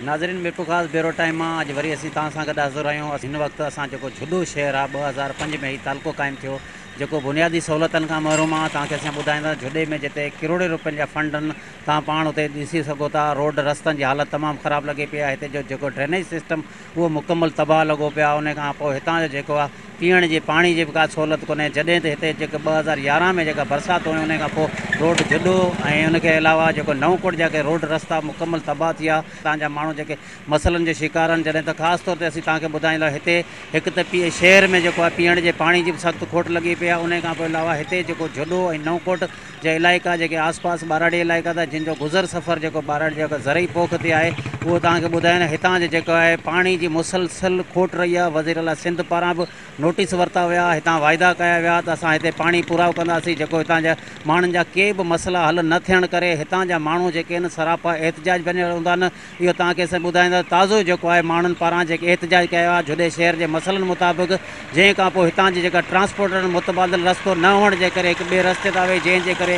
ناظرين Mirpurkhas bureau time مان اڄ وري اسين توهان سان گڏ حاضر آهيون. هن وقت اسان جيڪو جهڏو شهر آهي 2005 ۾ هي تعلقو قائم ٿيو جيڪو بنيادي سهولتن کان محروم آهي. توهان کي اسين ٻڌائيندا جهڏي ۾ جتي ڪروڙين روپين جا فنڊ آهن توهان پاڻ اتي ڏسي سگهو ٿا روڊ رستن جي حالت تمام خراب لڳي پئي آهي. هتي جو جيڪو ڊرينيج سسٽم اهو مڪمل تباهه لڳو پيو آهي. ان کان پوء هتان جو جيڪو آهي پيئڻ جي پاڻي جي به ڪا سهولت ڪونهي. جڏهن ته هتي جيڪي 2011 ۾ جيڪا برسات هئي ان کان پوء روڊ جهڏو ۽ ان کي علاوه جيڪو نئون ڪوٽ جا ڪي روڊ رستا مڪمل تباهه ٿي ويا. هتان جا ماڻهو جيڪي مسئلن جو شڪار آهن. جڏهن ته خاص طور تي اسين توهان کي ٻڌائيندا هتي هڪ ته پي شهر ۾ جيڪو آهي پيئڻ جي پاڻي جي به سخت کوٽ لڳي پئي آهي. ان کان پوء علاوه هتي جيڪو جهڏو ۽ نئون ڪوٽ جا علائقا جيڪي آس پاس ٻهراڙي علائقا ٿا جن جو گذر سفر جيڪو ٻهراڙي جيڪو زرعي پوک تي آهي اهو توهان کي ٻڌايان هتان جي جيڪو آهي پاڻي جي مسلسل کوٽ رهي آهي. وزير اعليٰ سنڌ پاران به نوٽيس ورتا ويا هتان واعدا ڪيا ويا ته اسان هتي پاڻي پورائو ڪنداسين جيڪو هتان جا ماڻهن جا ڪي به مسئلا حل نه ٿيڻ ڪري هتان جا ماڻهو جيڪي آهن سراپا احتجاج بنيل هوندا آهن. اهو توهان کي اسين ٻڌائيندا ته تازو جيڪو آهي ماڻهن پاران جيڪي احتجاج ڪيا ويا جهڏي شهر جي مسئلن مطابق جنهن کان پوء هتان جي جيڪا ٽرانسپورٽرن متبادل رستو نه هئڻ جي ڪري هڪ ٻئي رستي تان وئي جنهن جي ڪري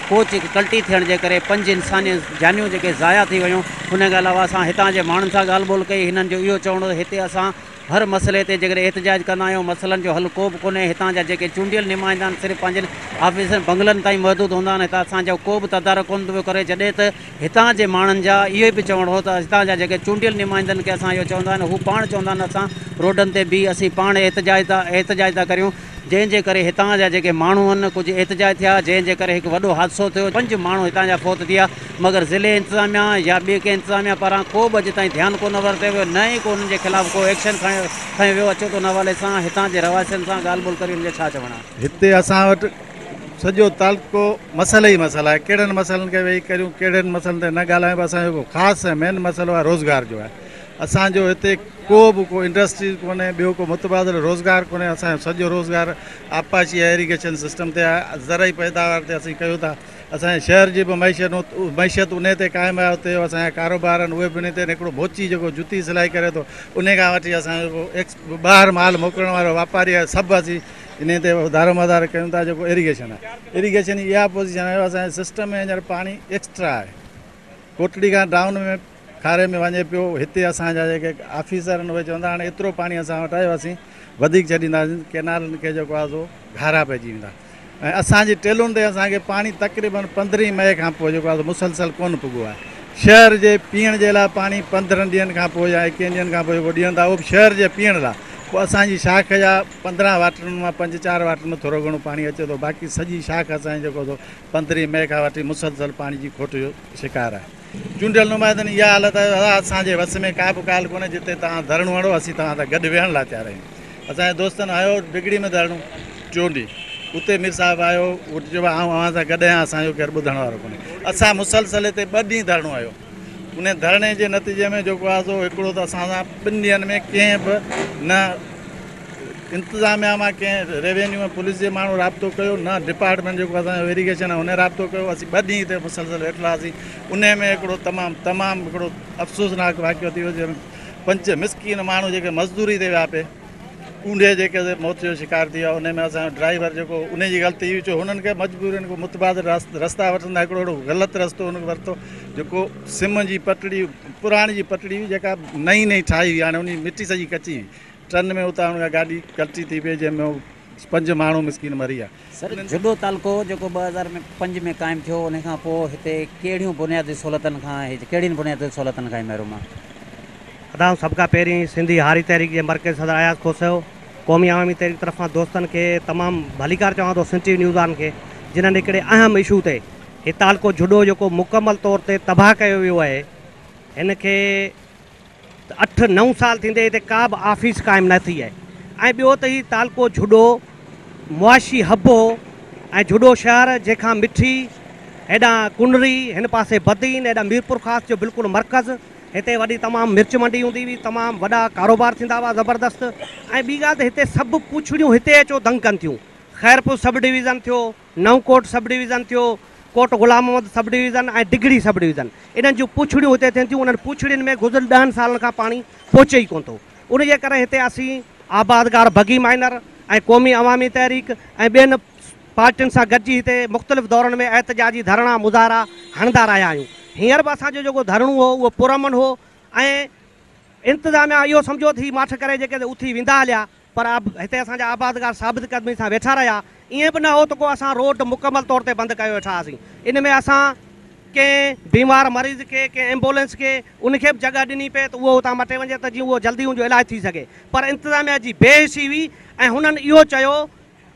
ڪوچ هڪ ڪلٽي ٿيڻ جي ڪري پنج انساني جانيون جيڪي ضايع ٿي ويون. ان کان علاوه اسان هتان جي ماڻهن سان ڳالهه ٻولهه ڪئي هنن جو اهو چوڻ هو ته هتي اسان هر مسئلي تي جيڪڏهن احتجاج ڪندا آهيون مسئلن جو حل ڪو به ڪونهي. هتان جا جيڪي چونڊيل نمائندا آهن صرف پنهنجن آفيسن بنگلن تائين محدود هوندا آهن هتان اسان جو ڪو به تدارڪ ڪونه پيو ڪري. جڏهن ته هتان جي ماڻهن جا اهو به چوڻ هو ته هتان جا جيڪي چونڊيل نمائندن کي اسان اهو چوندا آهن هو پاڻ چوندا آهن اسان روڊن تي بيهي اسين پاڻ احتجاج ٿا احتجاج ٿا ڪريون جنهن جي ڪري هتان جا جيڪي ماڻهو آهن ڪجهه احتجاج ٿيا جنهن جي ڪري هڪ وڏو حادثو ٿيو پنج ماڻهو هتان جا فوت ٿي ويا مگر ضلعي انتظاميا يا ٻي ڪنهن انتظاميا پاران ڪو به اڄ تائين ڌيان ڪونه ورتو ويو نه ئي ڪو انهن جي خلاف ڪو ايڪشن کنيو ويو. اچو ته ان حوالي سان هتان جي رهواسين سان ڳالهه ٻولهه ڪريون انهن جو ڇا چوڻ آهي. هتي اسان وٽ سڄو تعلقو مسئلا ئي مسئلا آهي ڪهڙن مسئلن کي ويهي ڪريون ڪهڙن مسئلن تي نه ڳالهايون پر اسان جو خاص ۽ مين مسئلو آهي روزگار جو آهي اسان جو هتي ڪو به ڪو انڊسٽريز ڪونهي ٻيو ڪو متبادل روزگار ڪونهي اسان جو سڄو روزگار آبپاشي ۽ ايريگيشن سسٽم تي آهي زرعي پيداوار تي اسين ڪيون ٿا اسان جي شهر جي به معيشت معيشت انهي تي قائم آهي اتي اسان جا ڪاروبار آهن اهي به انهي تي آهن هڪڙو موچي جيڪو جتي سلائي ڪري ٿو انهي کان وٺي اسان جو ٻاهر مال موڪلڻ وارو واپاري آهي سڀ اسين انهي تي دارومدار ڪيون ٿا جيڪو ايريگيشن آهي ايريگيشن جي اها پوزيشن آهي اسان جي سسٽم ۾ هينئر پاڻي ايڪسٽرا آهي ڪوٽڙي کان ڊائون ۾ کاري ۾ وڃي پيو هتي اسان جا جيڪي آفيسر آهن اهي چون ٿا هاڻي ايترو پاڻي اسان وٽ آيو اسين وڌيڪ ڇڏينداسين ڪينالن کي جيڪو آهي سو گهارا پئجي ويندا ۽ اسان جي ٽيلون تي اسان کي پاڻي تقريبن 15 مئي کان پوء جيڪو آهي مسلسل ڪونه پڳو آهي. شهر جي پيئڻ جي لاء پاڻي 15 ڏينهن کان پوء يا 21 ڏينهن کان پوء جيڪو ڏين ٿا اهو به شهر جي پيئڻ لاء. پوء اسان جي شاخ جا 15 واٽرن مان پنج چار واٽرن ۾ ٿورو گهڻو پاڻي اچي ٿو باقي سڄي شاخ اسان جي جيڪو سو 15 مئي کان وٺي مسلسل پاڻي جي کوٽ جو شڪار آهي. چونڊيل نمائندن جي اها حالت آهي دادا اسان جي وس ۾ ڪا به ڳالهه ڪونهي جتي توهان ڌرڻو هڻو اسين توهان سان گڏ ويهڻ لاء تيار آهيون. اسان جي دوستن آيو ڊگهڙي ۾ ڌرڻو ٽيون ڏينهن اتي مير صاحب آيو اهو چيو آئون اوهان سان گڏ آهيان اسان جو ڪير ٻڌڻ وارو ڪونهي. اسان مسلسل هتي ٻه ڏينهن ڌرڻو هنيو ان ڌرڻي جي نتيجي ۾ جيڪو آهي سو هڪڙو ته اسان سان ٻن ڏينهن ۾ ڪنهن به نه انتظاميا مان ڪنهن ريونيو ۽ پوليس جي ماڻهو رابطو ڪيو نه ڊپارٽمينٽ جيڪو اسان جو ايريگيشن آهي ان رابطو ڪيو. اسين ٻه ڏينهن هتي مسلسل ويٺل هئاسين. انهي ۾ هڪڙو تمام تمام هڪڙو افسوسناڪ واقعو ٿي ويو جنهن ۾ پنج مسڪين ماڻهو جيڪي مزدوري تي ويا پئي اونڍي جيڪي موت جو شڪار ٿي ويا. انهي ۾ اسان جو ڊرائيور جيڪو انهي جي غلطي هئي جو هنن کي مجبورين ڪو متبادل رستا وٺندا هڪڙو اهڙو غلط رستو هن ورتو جيڪو سم جي پٽڙي پراڻي جي پٽڙي هئي جيڪا نئين نئين ٺاهي هئي هاڻي انهي مٽي سڄي ڪچي هئي ٽرن ۾ اتان هن کان گاڏي ڪلٽي ٿي پئي جنهن ۾ پنج ماڻهو مسڪين مري ويا. سر جهڏو تعلقو جيڪو 2005 ۾ قائم ٿيو ان کان پوء هتي ڪهڙيون بنيادي سهولتن کان ڪهڙين بنيادي سهولتن کان هي محروم آهي؟ ادا آئون سڀ کان پهرين سنڌي هاري تحريڪ جي مرڪزي صدر اياز کوسو قومي عوامي تحريڪ طرفان دوستن کي تمام ڀليڪار چوان ٿو سنڌ ٽي وي نيوز وارن کي جنھن هڪڙي اهم اشو تي هي تعلقو جهڏو جيڪو مڪمل طور تي تباهه ڪيو ويو آهي هن کي ته اٺ نو سال ٿيندي هتي ڪا به آفيس قائم نه ٿي آهي ۽ ٻيو ته هي تعلقو جهڏو معاشي حب هو ۽ جهڏو شهر جنهن کان مٺي هيڏانهن ڪنري هن پاسي بدين هيڏانهن ميرپورخاص جو بلڪل مرڪز هتي وڏي تمام مرچ منڊي هوندي هئي تمام وڏا ڪاروبار ٿيندا هئا زبردست ۽ ٻي ڳالهه ته هتي سڀ پوڇڙيون هتي اچو دنگ ڪن ٿيون خيرپور سب ڊويزن ٿيو نئون ڪوٽ سب ڊويزن ٿيو، Kot Ghulam Muhammad sub division ۽ Digri sub division انهن جون پوڇڙيون هتي ٿين ٿيون انهن پوڇڙين ۾ گذريل ڏهن سالن کان پاڻي پهچي ئي ڪونه ٿو ان جي ڪري هتي اسين آبادگار بگي مائنر ۽ قومي عوامي تحريڪ ۽ ٻين پارٽين سان گڏجي هتي مختلف دورن ۾ احتجاجي ڌرڻا مظاهرا هڻندا رهيا آهيون هينئر به اسان جو جيڪو ڌرڻو هو اهو پرامن هو. ۽ انتظاميا اهو سمجهيو ته هي ماٺ ڪري جيڪي اٿي ويندا هليا پر هتي اسان جا آبادگار ثابت قدمي سان ويٺا رهيا. ائين به نه هو ته ڪو اسان روڊ مڪمل طور تي بند ڪيو ويٺا هئاسين. ان ۾ اسان ڪنهن بيمار مريض کي، ڪنهن ايمبولينس کي ان کي به جڳهه ڏني پئي ته اهو اتان مٽي وڃي ته جيئن اهو جلدي ان جو علاج ٿي سگهي. پر انتظاميا جي بي حسي هئي ۽ هنن اهو چيو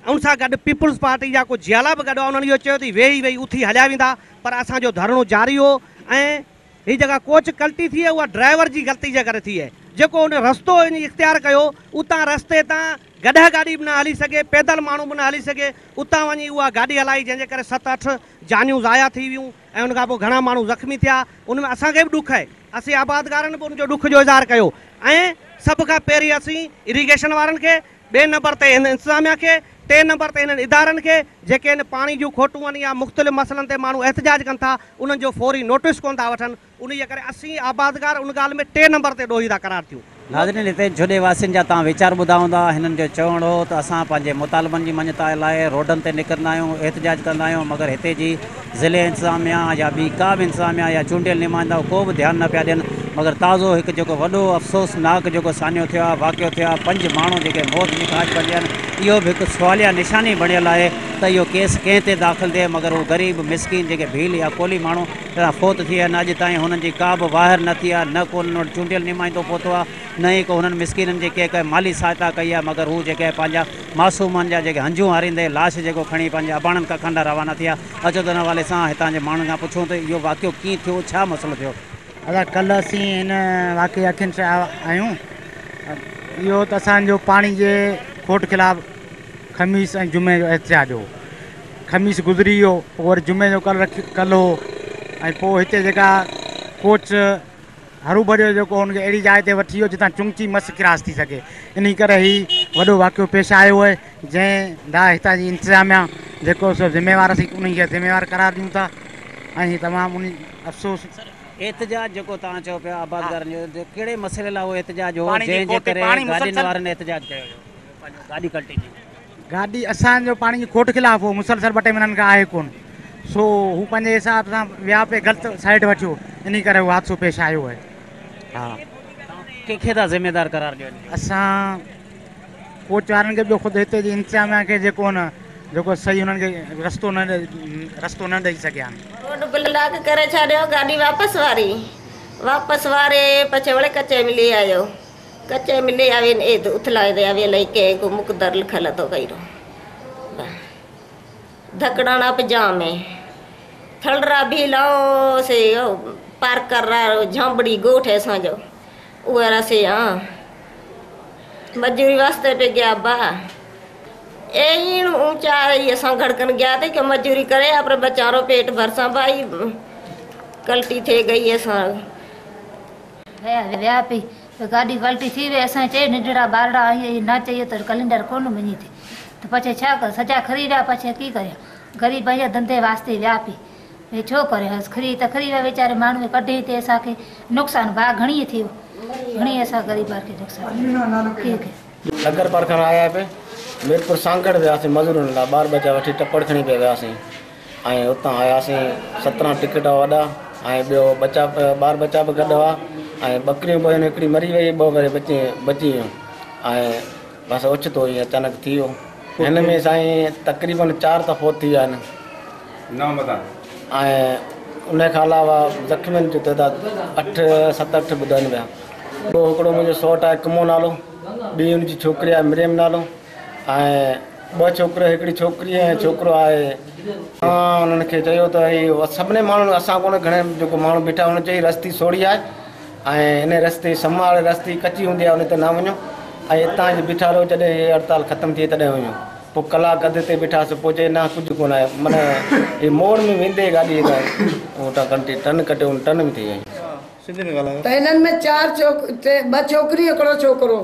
ان سان گڏ پيپلز پارٽي جا ڪجهه جيالا به گڏ هئا انهن اهو چيو ته هي ويهي ويهي اٿي هليا ويندا پر اسان جو ڌرڻو جاري هو ۽ هي جيڪا ڪوچ ڪلٽي ٿي اها ڊرائيور جي غلطي جي ڪري ٿي آهي جيڪو ان رستو وڃي اختيار ڪيو اتان رستي تان گڏهه گاڏي به نه هلي سگهي پيدل ماڻهو به نه هلي سگهي اتان وڃي اها گاڏي هلائي جنهن جي ڪري ست اٺ جانيون ضايع ٿي ويون ۽ ان کان پوء گهڻا ماڻهو زخمي ٿيا ان ۾ اسان کي به ڏک آهي اسين آبادگارن به ان جو ڏک جو اظهار ڪيو ۽ سڀ کان پهرين اسين اريگيشن وارن کي ٻئي نمبر تي هن انتظاميا کي، ٽئين نمبر تي هنن ادارن کي جيڪي هن پاڻي جون کوٽون آهن يا مختلف مسئلن تي ماڻهو احتجاج ڪن ٿا انهن جو فوري نوٽيس ڪونه ٿا وٺن انهيء ڪري اسين آبادگار ان ڳالهه ۾ ٽئين نمبر تي ڏوهي ٿا قرار ٿيون. ناظرين هتي جهڏي واسين جا توهان ويچار ٻڌا هوندا هنن جو چوڻ هو ته اسان پنهنجي مطالبن جي مڃتا لاء روڊن تي نڪرندا آهيون احتجاج ڪندا آهيون مگر هتي جي ضلعي انتظاميا يا ٻي ڪا به انتظاميا يا چونڊيل نمائندا ڪو به ڌيان نه پيا ڏين مگر تازو هڪ جيڪو وڏو افسوس ناڪ جيڪو سانحو ٿيو آهي واقعو ٿيو آهي پنج ماڻهو جيڪي موت جي کاڄ بڻجي آهن اهو به هڪ سواليا نشاني بڻيل آهي ته اهو ڪيس ڪنهن تي داخل ٿئي مگر هو غريب مسڪين جيڪي ڀيل يا ڪولهي ماڻهو اهڙا فوت ٿي ويا آهن اڄ تائين هنن جي ڪا به واهر نه ٿي آهي نه ڪو انهن وٽ چونڊيل نمائندو پهتو آهي نه ئي ڪو هنن مسڪينن جي ڪنهن ڪنهن مالي سهائتا ڪئي آهي مگر هو جيڪي پنهنجا معصومن جا جيڪي هنجون هاريندي لاش جيڪو کڻي پنهنجي اباڻن ڪکن ڏانهن روانا ٿيا. اچو ته ان حوالي سان هتان جي ماڻهن کان پڇون ته اهو واقعو ڪيئن ٿيو ڇا مسئلو ٿيو. ادا ڪلهه اسين هن واقعي جي اکين سان آهيون اهو ته اسان جو پاڻي جي کوٽ خلاف خميس ۽ جمعي جو احتجاج هو خميس گذري ويو پوء وري جمعي جو ڪل رکي ڪل هو ۽ پوء هتي جيڪا ڪوچ هروڀرو جيڪو هن کي اهڙي جاء تي وٺي ويو جتان چنگچي مس ڪراس ٿي سگهي انهي ڪري هي وڏو واقعو پيش آيو آهي جنهن لاء هتان جي انتظاميا جيڪو سو ذميوار اسين انهي کي ذميوار قرار ڏيون ٿا ۽ هي تمام انهي افسوس. سر احتجاج جيڪو توهان چئو پيا آبادگارن جو ڪهڙي مسئلي لاء اهو احتجاج هو جنهن جي ڪري گاڏين وارن احتجاج ڪيو هيو پنهنجو گاڏي ڪلٽي جي. گاڏي اسان جو پاڻي جي کوٽ خلاف هو مسلسل ٻه ٽي مهينن کان آهي ڪون سو هو پنهنجي حساب سان ويا پئي غلط سائيڊ وٺيو انهي ڪري هو حادثو پيش آيو آهي ها. توهان ڪنهن کي ٿا ذميدار قرار ڏيو ان جو؟ اسان ڪوچ وارن کي ٻيو خود هتي جي انتظاميا کي جيڪو نه جيڪو صحيح انهن کي رستو نه رستو نه ڏئي سگهيا آهن. روڊ بلاڪ ڪري ڇڏيو گاڏي واپس واري واپس واري پڇي وڙي ڪچي ۾ لي آيو. ڪچي ۾ لي آوين ايڌ اٿلائي the آوي لئي ڪنهن ڪو مقدر لکل ٿو ڪئيرو ڌڪڙاڻا به جام هي ٿلرا ڀيل او سي او پارڪر را جھانبڙي ڳوٺ هي اسان جو اهي را سي آ مزوري واسطي پي گيا با اي ايڻ اونچا اي اسان گھڙڪن گيا تي ڪي مزوري ڪري اپري بچان رو پيٽ ڀرسان ڀائي ڪلٽي ٿي گئي اسان. ويا ويا پئي ته گاڏي ڪلٽي ٿي وئي اسان چيو ننڍڙا ٻارڙا آهيون اهي نه چيو ته ڪلينڊر ڪونه مڃي ٿي ته پڇي ڇا ڪر سزا کري ويا پڇي ڪي ڪريان غريب آهيان ڌنڌي واسطي ويا پئي ڀئي ڇو ڪريان هس کري ته کري ويا ويچاري ماڻهو ڪڍي هتي اسان کي نقصان ڀاء گهڻي ٿيو گهڻي اسان غريب کي نقصان ٿيو ڪي نگر پار کان آيا پئي ميرپور سانگهڙ وياسين مزورن لاء ٻار ٻچا وٺي ٽپڙ کڻي پئي وياسين ۽ اتان آياسين 17 ٽڪيٽ وڏا ۽ ٻيو ٻچا ٻار ٻچا به گڏ هئا ۽ ٻڪريون به هيون هڪڙي مري وئي ٻه وري بچي بچي ويون ۽ بس اوچتو ائين اچانڪ ٿي ويو هن ۾ سائين تقريبن 4 ته فوت ٿي ويا آهن ۽ ان کان علاوه زخمين جو تعداد 8 7 8 ٻڌائين پيا. ٻيو هڪڙو منهنجو سئوٽ آهي ڪمو نالو ٻي ان جي ڇوڪري آهي مريم نالو ۽ ٻه ڇوڪر هڪڙي ڇوڪري ۽ ڇوڪرو آهي. انهن کي چيو ته هي سڀني ماڻهن اسان ڪونه گهڻي جيڪو ماڻهو بيٺا هن چئي رستي سوڙهي آهي ۽ ان رستي سم واري رستي ڪچي هوندي آهي ان تي نه وڃو ۽ هتان جي بيٺا رهو جڏهن هي هڙتال ختم ٿئي تڏهن وڃو پوء ڪلاڪ اڌ تي بيٺاسين پوء چئي نه ڪجهه ڪونه آهي معنيٰ هي موڙ ۾ ويندي گاڏي هتان ڪنٽي ٽن ڪٽيو ان ٽن ۾ ٿي وئي. سنڌي ۾ ڳالهايو. ته انهن ۾ چار ڇوڪ ٽي ٻه ڇوڪريون هڪڙو ڇوڪرو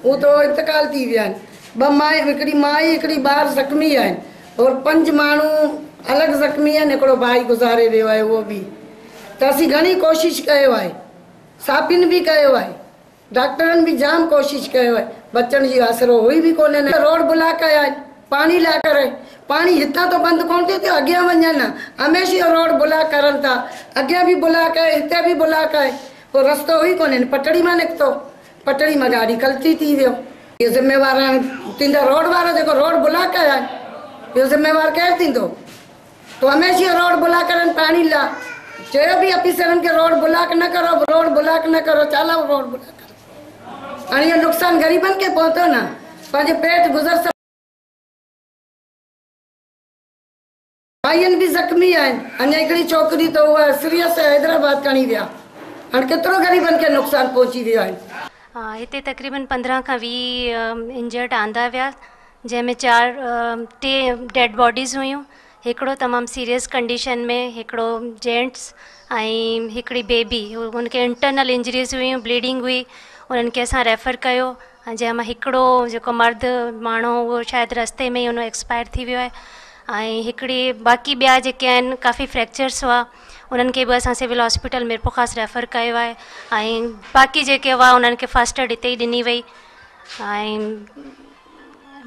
هو ته انتقال ٿي ويا آهن ٻه مائي هڪڙي مائي هڪڙي ٻار زخمي آهن اور پنج ماڻهو الڳ زخمي آهن هڪڙو ڀائي گذاري ويو آهي اهو به ته اسين گهڻي ڪوشش ڪيو آهي صحافين به ڪيو آهي ڊاڪٽرن به جام ڪوشش ڪيو آهي بچڻ جي آسرو هئي به ڪونهي روڊ بلاڪ ڪيا آهن پاڻي لاء ڪري پاڻي هتان ته بند ڪونه ٿيو ٿئي اڳيان وڃن ها هميشه اهو روڊ بلاڪ ڪرن ٿا اڳيان به بلاڪ آهي هتي به بلاڪ آهي पोइ रस्तो ई कोन्हे, पटड़ी मां निकितो, पटड़ी मां गाॾी कल्टी थी वियो। इहो ज़िम्मेवार हाणे थींदो रोड वारो, जेको रोड ब्लॉक कया आहिनि, इहो ज़िम्मेवार केरु थींदो? त हमेशह इहो रोड ब्लॉक करनि पाणी लाइ। चयो बि ऑफिसरनि खे रोड ब्लॉक न करो, रोड ब्लॉक न करो, छा लाइ रोड ब्लॉक करो? हाणे इहो नुक़सानु ग़रीबनि खे पहुतो न, पंहिंजे पेट गुज़र भाईनि बि ज़ख़्मी आहिनि। अञा हिकिड़ी छोकिरी त उहा सीरियस आहे, हैदराबाद खणी विया। हाणे केतिरो ग़रीबनि खे नुक़सानु पहुची वियो आहे। हिते तक़रीबन 15 खां 20 इंजर्ड आंदा विया, जंहिंमें 4-3 डेड बॉडीज़ हुयूं, हिकिड़ो तमामु सीरियस कंडीशन में, हिकिड़ो जेंट्स ऐं हिकिड़ी बेबी, उनखे इंटरनल इंजरीज़ हुयूं, ब्लीडिंग हुई, उन्हनि खे असां रेफर कयो। ऐं जंहिंमां हिकिड़ो जेको मर्द माण्हू उहो शायदि रस्ते में ई उहो एक्सपायर थी वियो आहे। ऐं हिकिड़ी बाक़ी ॿिया जेके आहिनि काफ़ी फ्रैक्चर्स हुआ, उन्हनि खे बि असां सिविल हॉस्पिटल मीरपुर रेफर कयो आहे। ऐं बाक़ी जेके हुआ उन्हनि खे फर्स्ट एड हिते ई ॾिनी वई ऐं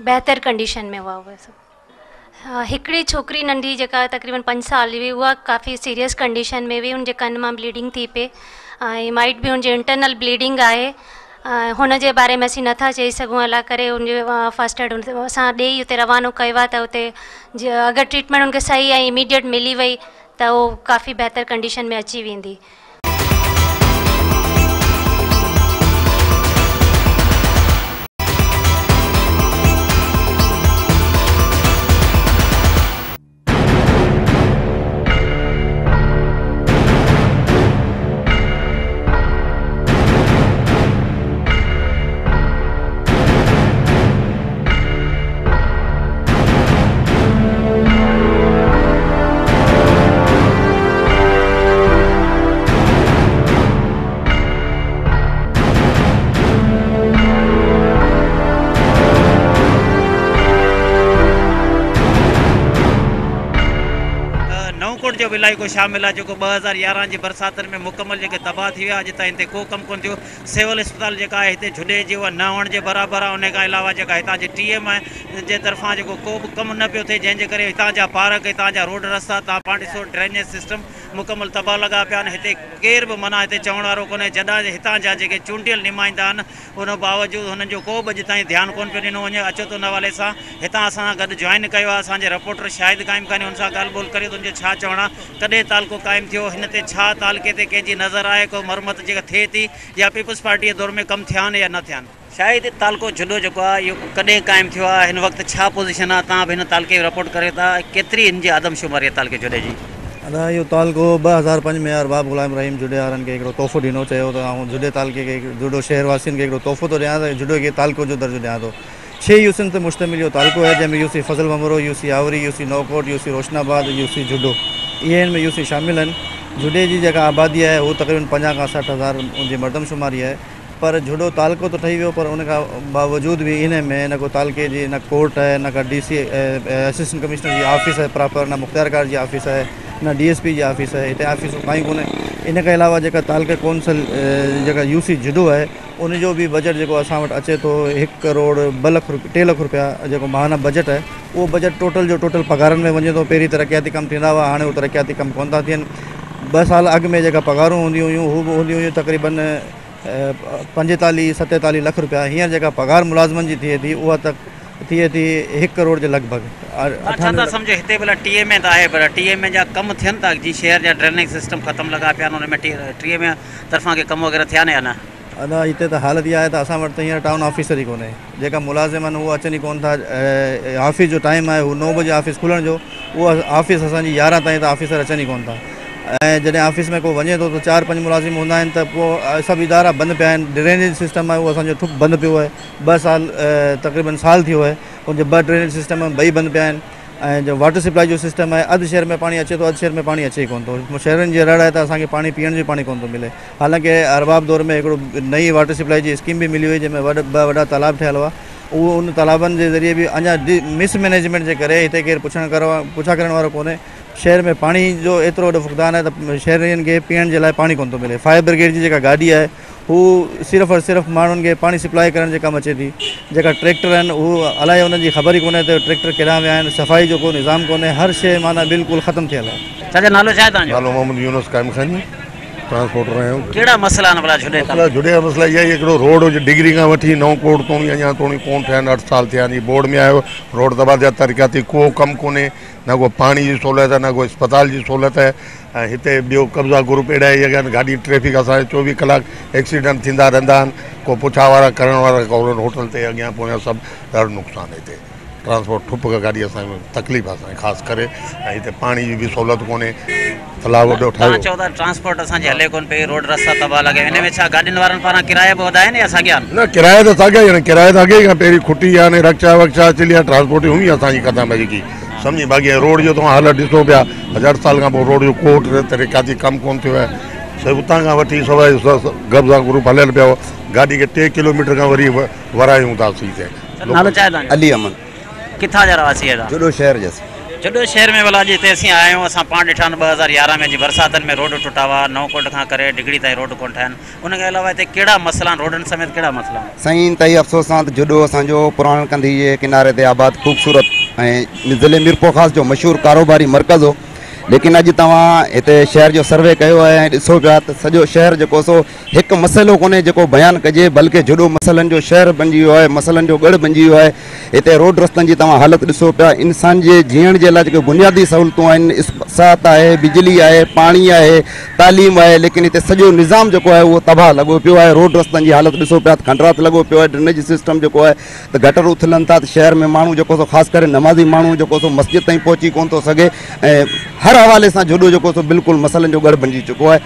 बहितर कंडीशन में हुआ उहे सभु। हिकिड़ी छोकिरी नंढी जेका तक़रीबन 5 साल जी हुई, उहा काफ़ी सीरियस कंडीशन में हुई, उनजे कन मां ब्लीडिंग थी पई ऐं माइट बि हुनजे इंटरनल ब्लीडिंग आहे। हुनजे बारे में असीं नथा चई सघूं, अलाह करे हुनजे फर्स्ट एड असां ॾेई उते रवानो कयो आहे त उते अगरि ट्रीटमेंट उनखे सही ऐं इमीडिएट मिली वई त उहो काफ़ी बहितर कंडीशन में अची वेंदी। जो बि इलाइक़ो शामिल आहे, जेको 2011 जी बरसातनि में मुकमल जेके तबाह थी विया, अॼु ताईं हिते को कमु कोन थियो। सिविल अस्पताल जेका आहे हिते झुॾे जी उहा न हुअण जे बराबरि आहे। उन खां अलावा जेका हितां जी टीएम आहे जे तरफ़ां जेको को बि कमु न पियो थिए, जंहिंजे करे हितां जा पार्क, हितां जा रोड रस्ता, तव्हां पाण ॾिसो ड्रेनेज सिस्टम मुकमल तबाह लॻा पिया आहिनि। हिते केरु बि माना हिते चवण वारो कोन्हे। जॾहिं हितां जा जेके चूंडियल नुमाइंदा आहिनि उन बावजूदि हुननि जो को बि अॼु ताईं ध्यानु कोन पियो ॾिनो वञे। अचो त उन हवाले सां हितां असां गॾु जॉइन कयो आहे असांजे रिपोर्टर शाहिद क़ाइम ख़ानी, हुन सां ॻाल्हि ॿोल करियो त हुनजो छा चवणु आहे, कॾहिं तालुको क़ाइमु थियो, हिन ते छा तालुके ते कंहिंजी नज़र आहे, को मरमत जेका थिए थी या पीपल्स पार्टी जे दौर में कमु थिया आहिनि या न थिया आहिनि। शाहिद, तालुको झुॾो जेको आहे इहो कॾहिं क़ाइमु थियो आहे, हिन वक़्तु छा पोज़ीशन आहे, तव्हां बि हिन तालुके जी रिपोर्ट करियो था, केतिरी हिन जी आदमशुमारी आहे तालुके झुॾे जी? अदा इहो तालुको 2005 में अरबाब ग़ुलाम रहीम झुॾे वारनि खे हिकिड़ो तोहफ़ो ॾिनो, चयो त आउं झुॾे तालुके खे, झुॾो शहर वासियुनि खे हिकिड़ो तोहफ़ो थो ॾियां त झुॾो खे तालुको जो दर्जो ॾियां थो। 6 यूसियुनि ते मुश्तमिल इहो तालुको आहे, जंहिंमें UC Fazal Bhanbhro, UC Awri, UC Naukot, UC Roshanabad, UC Jhuddo, इहे हिन में यूसी शामिल आहिनि। झुॾे जी जेका आबादी आहे उहो तक़रीबन 50 खां 60 हज़ार उनजी मर्दमशुमारी आहे। पर झुॾो तालुको त ठही वियो, पर उन खां बावजूदि बि इन में न को तालुके जी न कोर्ट आहे, न का डी सी असिस्टेंट कमिश्नर जी ऑफिस आहे प्रॉपर, न मुख़्तियारकार जी ऑफिस आहे, न D S P G office आहे, हिते ऑफिसूं काई कोन्हे। इन खां अलावा जेका तालुके कौंसिल जेका you see झुॾो आहे उनजो बि बजट जेको असां वटि अचे थो 1 करोड़ 2 लाख 3 लाख रुपया जेको महाना बजट आहे, उहो बजट टोटल जो टोटल पघारनि में वञे थो। पहिरीं तरक़ियाती कमु थींदा हुआ, हाणे उहो तरक़ियाती कमु कोन था थियनि। 2 साल अॻु में जेका पघारूं हूंदियूं हुयूं हू बि हूंदियूं हुयूं तक़रीबन 45 47 लाख रुपया। हींअर जेका पघार मुलाज़िमनि जी थिए थी उहा त थिए थी 1 करोड़ जे लॻभॻि। छा था सम्झो हिते भला टीएमए त आहे, पर टीएमए जा कमु थियनि था? जीअं शहर जा ड्रेनेज सिस्टम ख़तमु लॻा पिया आहिनि, हुन में टीएमए तरफ़ां के कमु वग़ैरह थिया आहिनि या न? अदा हिते त हालत इहा आहे त असां वटि त हींअर टाउन ऑफिसर ई कोन्हे, जेका मुलाज़िम आहिनि उहे अचनि ई कोन था। ऑफिस जो टाइम आहे उहो 9 बजे ऑफिस खुलण जो, उहो ऑफिस असांजी 11 ताईं त ऑफिसर अचनि ई कोन था। ऐं जॾहिं ऑफिस में को वञे थो त 4-5 मुलाज़िम हूंदा आहिनि, त पोइ सभु इदारा बंदि पिया आहिनि। ड्रेनेज सिस्टम आहे उहो असांजो ठुक बंदि पियो आहे, 2 साल तक़रीबन साल थी वियो आहे, उनजे 2 ड्रेनेज सिस्टम ॿई बंदि पिया आहिनि। ऐं जो वाटर सप्लाई जो सिस्टम आहे, अधु शहर में पाणी अचे थो, अधु शहर में पाणी अचे ई कोन थो। शहरनि जी रड़ आहे त असांखे पाणी पीअण जो पाणी कोन थो मिले। हालांकि अरबाब दौर में हिकिड़ो नई वाटर सप्लाई जी स्कीम बि मिली हुई, जंहिंमें ॿ वॾा तालाब ठहियल हुआ, उहो उन तालाबनि जे ज़रिए बि अञा मिसमैनेजमेंट जे करे हिते केरु पुछा करण वारो कोन्हे। शहर में पाणी जो एतिरो वॾो फ़ुक़दान आहे त शहरियुनि खे पीअण जे लाइ पाणी कोन थो मिले। फायर ब्रिगेड जी जेका गाॾी आहे हू सिर्फ़ और सिर्फ़ माण्हुनि खे पाणी सप्लाई करण जे कमु अचे थी। जेका ट्रैक्टर आहिनि उहो अलाए हुननि जी ख़बर ई कोन्हे त ट्रैक्टर केॾां विया आहिनि, सफ़ाई जो को निज़ाम कोन्हे, हर शइ माना बिल्कुलु ख़तमु थियल आहे। चाचा नालो छा आहे तव्हांजो? नालो मोहम्मद यूनुस क़ाइम ख़ानी। ٽرانسپورٽر آهيون. ڪهڙا مسئلا آهن ڀلا جهڏي مسئلا جهڏي جا مسئلا اها ئي هڪڙو روڊ هجي ڊگري کان وٺي نئون ڪوٽ توڻي اڃا توڻي ڪونه ٺهيا آهن 8 سال ٿيا آهن هي بورڊ ۾ آيو روڊ تباهه ٿيا ترقياتي ڪو ڪم ڪونهي نه ڪو پاڻي جي سهولت آهي نه ڪو اسپتال جي سهولت آهي ۽ هتي ٻيو قبضا گروپ اهڙا ئي آهن گاڏي ٽريفڪ اسان جي 24 ڪلاڪ ايڪسيڊنٽ ٿيندا رهندا آهن ڪو پڇا وارا ڪرڻ وارا ڪونهن هوٽل تي اڳيان پويان سڀ ڏاڍو نقصان هتي ٽرانسپورٽ ٺپ کان گاڏي اسان کي تڪليف آهي اسان کي خاص ڪري ۽ هتي پاڻي جي به سهولت ڪونهي تلاء وڏو توهان ٺاهيو. چئو ٿا ٽرانسپورٽ اسان جي هلي ڪونه پئي روڊ رستا تباهه لڳا ان ۾ ڇا گاڏين وارن پاران ڪرايا به وڌايا آهن يا ساڳيا آهن؟ نه ڪرايا ته ساڳيا ئي آهن ڪرايا ته اڳي کان پهرين کٽي آهن رڪشا وڪشا چلي آهي ٽرانسپورٽ هئي اسان جي ختم آهي جيڪي سمجهي باقي روڊ جو توهان حالت ڏسو پيا 1000 سال کان پوء روڊ جو ڪو ترقياتي ڪم ڪونه ٿيو آهي سو اتان کان وٺي سواء قبضا گروپ هليل پيا گاڏي کي 3 ڪلوميٽر کان وري ورايون ٿا سي تي. نالو ڇا آهي توهان جو؟ علي احمد. ڪٿان جا رهواسي آهيو توهان؟ جهڏو شهر جا سين. جهڏو شهر ۾ ڀلا اڄ هتي اسين آيا آهيون اسان پاڻ ڏٺا آهن 2011 ۾ جي برساتن ۾ روڊ ٽٽا هئا نئون ڪوٽ کان ڪري ڊگهڙي تائين روڊ ڪونه ٺاهيا آهن ان کان علاوه هتي ڪهڙا مسئلا آهن روڊن سميت ڪهڙا مسئلا آهن؟ سائين انتهائي افسوس سان ته جهڏو اسان جو پراڻ ڪنڌي جي ڪناري تي آباد خوبصورت ۽ ضلعي ميرپورخاص جو مشهور ڪاروباري مرڪز هو ليڪن اڄ توهان هتي شهر جو سروي ڪيو آهي ۽ ڏسو پيا ته سڄو شهر جيڪو سو هڪ مسئلو ڪونهي جيڪو بيان ڪجي بلڪه جهڏو مسئلن جو شهر بنجي ويو آهي مسئلن جو ڳڙهه بنجي ويو آهي هتي روڊ رستن جي توهان حالت ڏسو پيا انسان جي جيئڻ جي لاء جيڪي بنيادي سهولتون آهن صحت آهي بجلي آهي پاڻي آهي تعليم آهي ليڪن هتي سڄو نظام جيڪو آهي اهو تباهه لڳو پيو آهي روڊ رستن جي حالت ڏسو پيا ته کنڊرات لڳو پيو آهي ڊرينيج سسٽم جيڪو آهي ته گٽر اٿلن ٿا ته شهر ۾ ماڻهو جيڪو سو خاص ڪري نمازي ماڻهو جيڪو سو مسجد تائين پهچي ڪونه ٿو سگهي ۽ هر حوالي سان جهڏو جيڪو سو بلڪل مسئلن جو ڳڙهه بنجي چڪو آهي.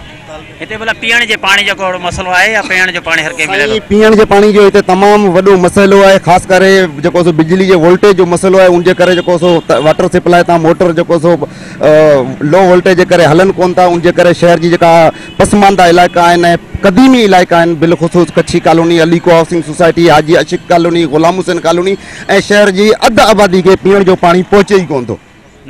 هتي ڀلا پيئڻ جي پاڻي جو ڪو اهڙو مسئلو آهي يا پيئڻ جو پاڻي هر ڪنهن ملي ٿو؟ سائين پيئڻ جي پاڻي جو هتي تمام وڏو مسئلو آهي خاص ڪري جيڪو سو بجلي جي وولٽيج جو مسئلو آهي ان جي ڪري جيڪو سو واٽر سپلاء تان موٽر جيڪو سو لو وولٽيج جي ڪري هلن ڪون ٿا ان جي ڪري شهر جي جيڪا پسمانده علائقا آهن ۽ قديمي علائقا آهن بالخصوص Kachhi colony Aliko housing society Haji Ashiq colony Ghulam Hussain colony ۽ شهر جي اڌ آبادي کي پيئڻ جو پاڻي پهچي ئي ڪون ٿو.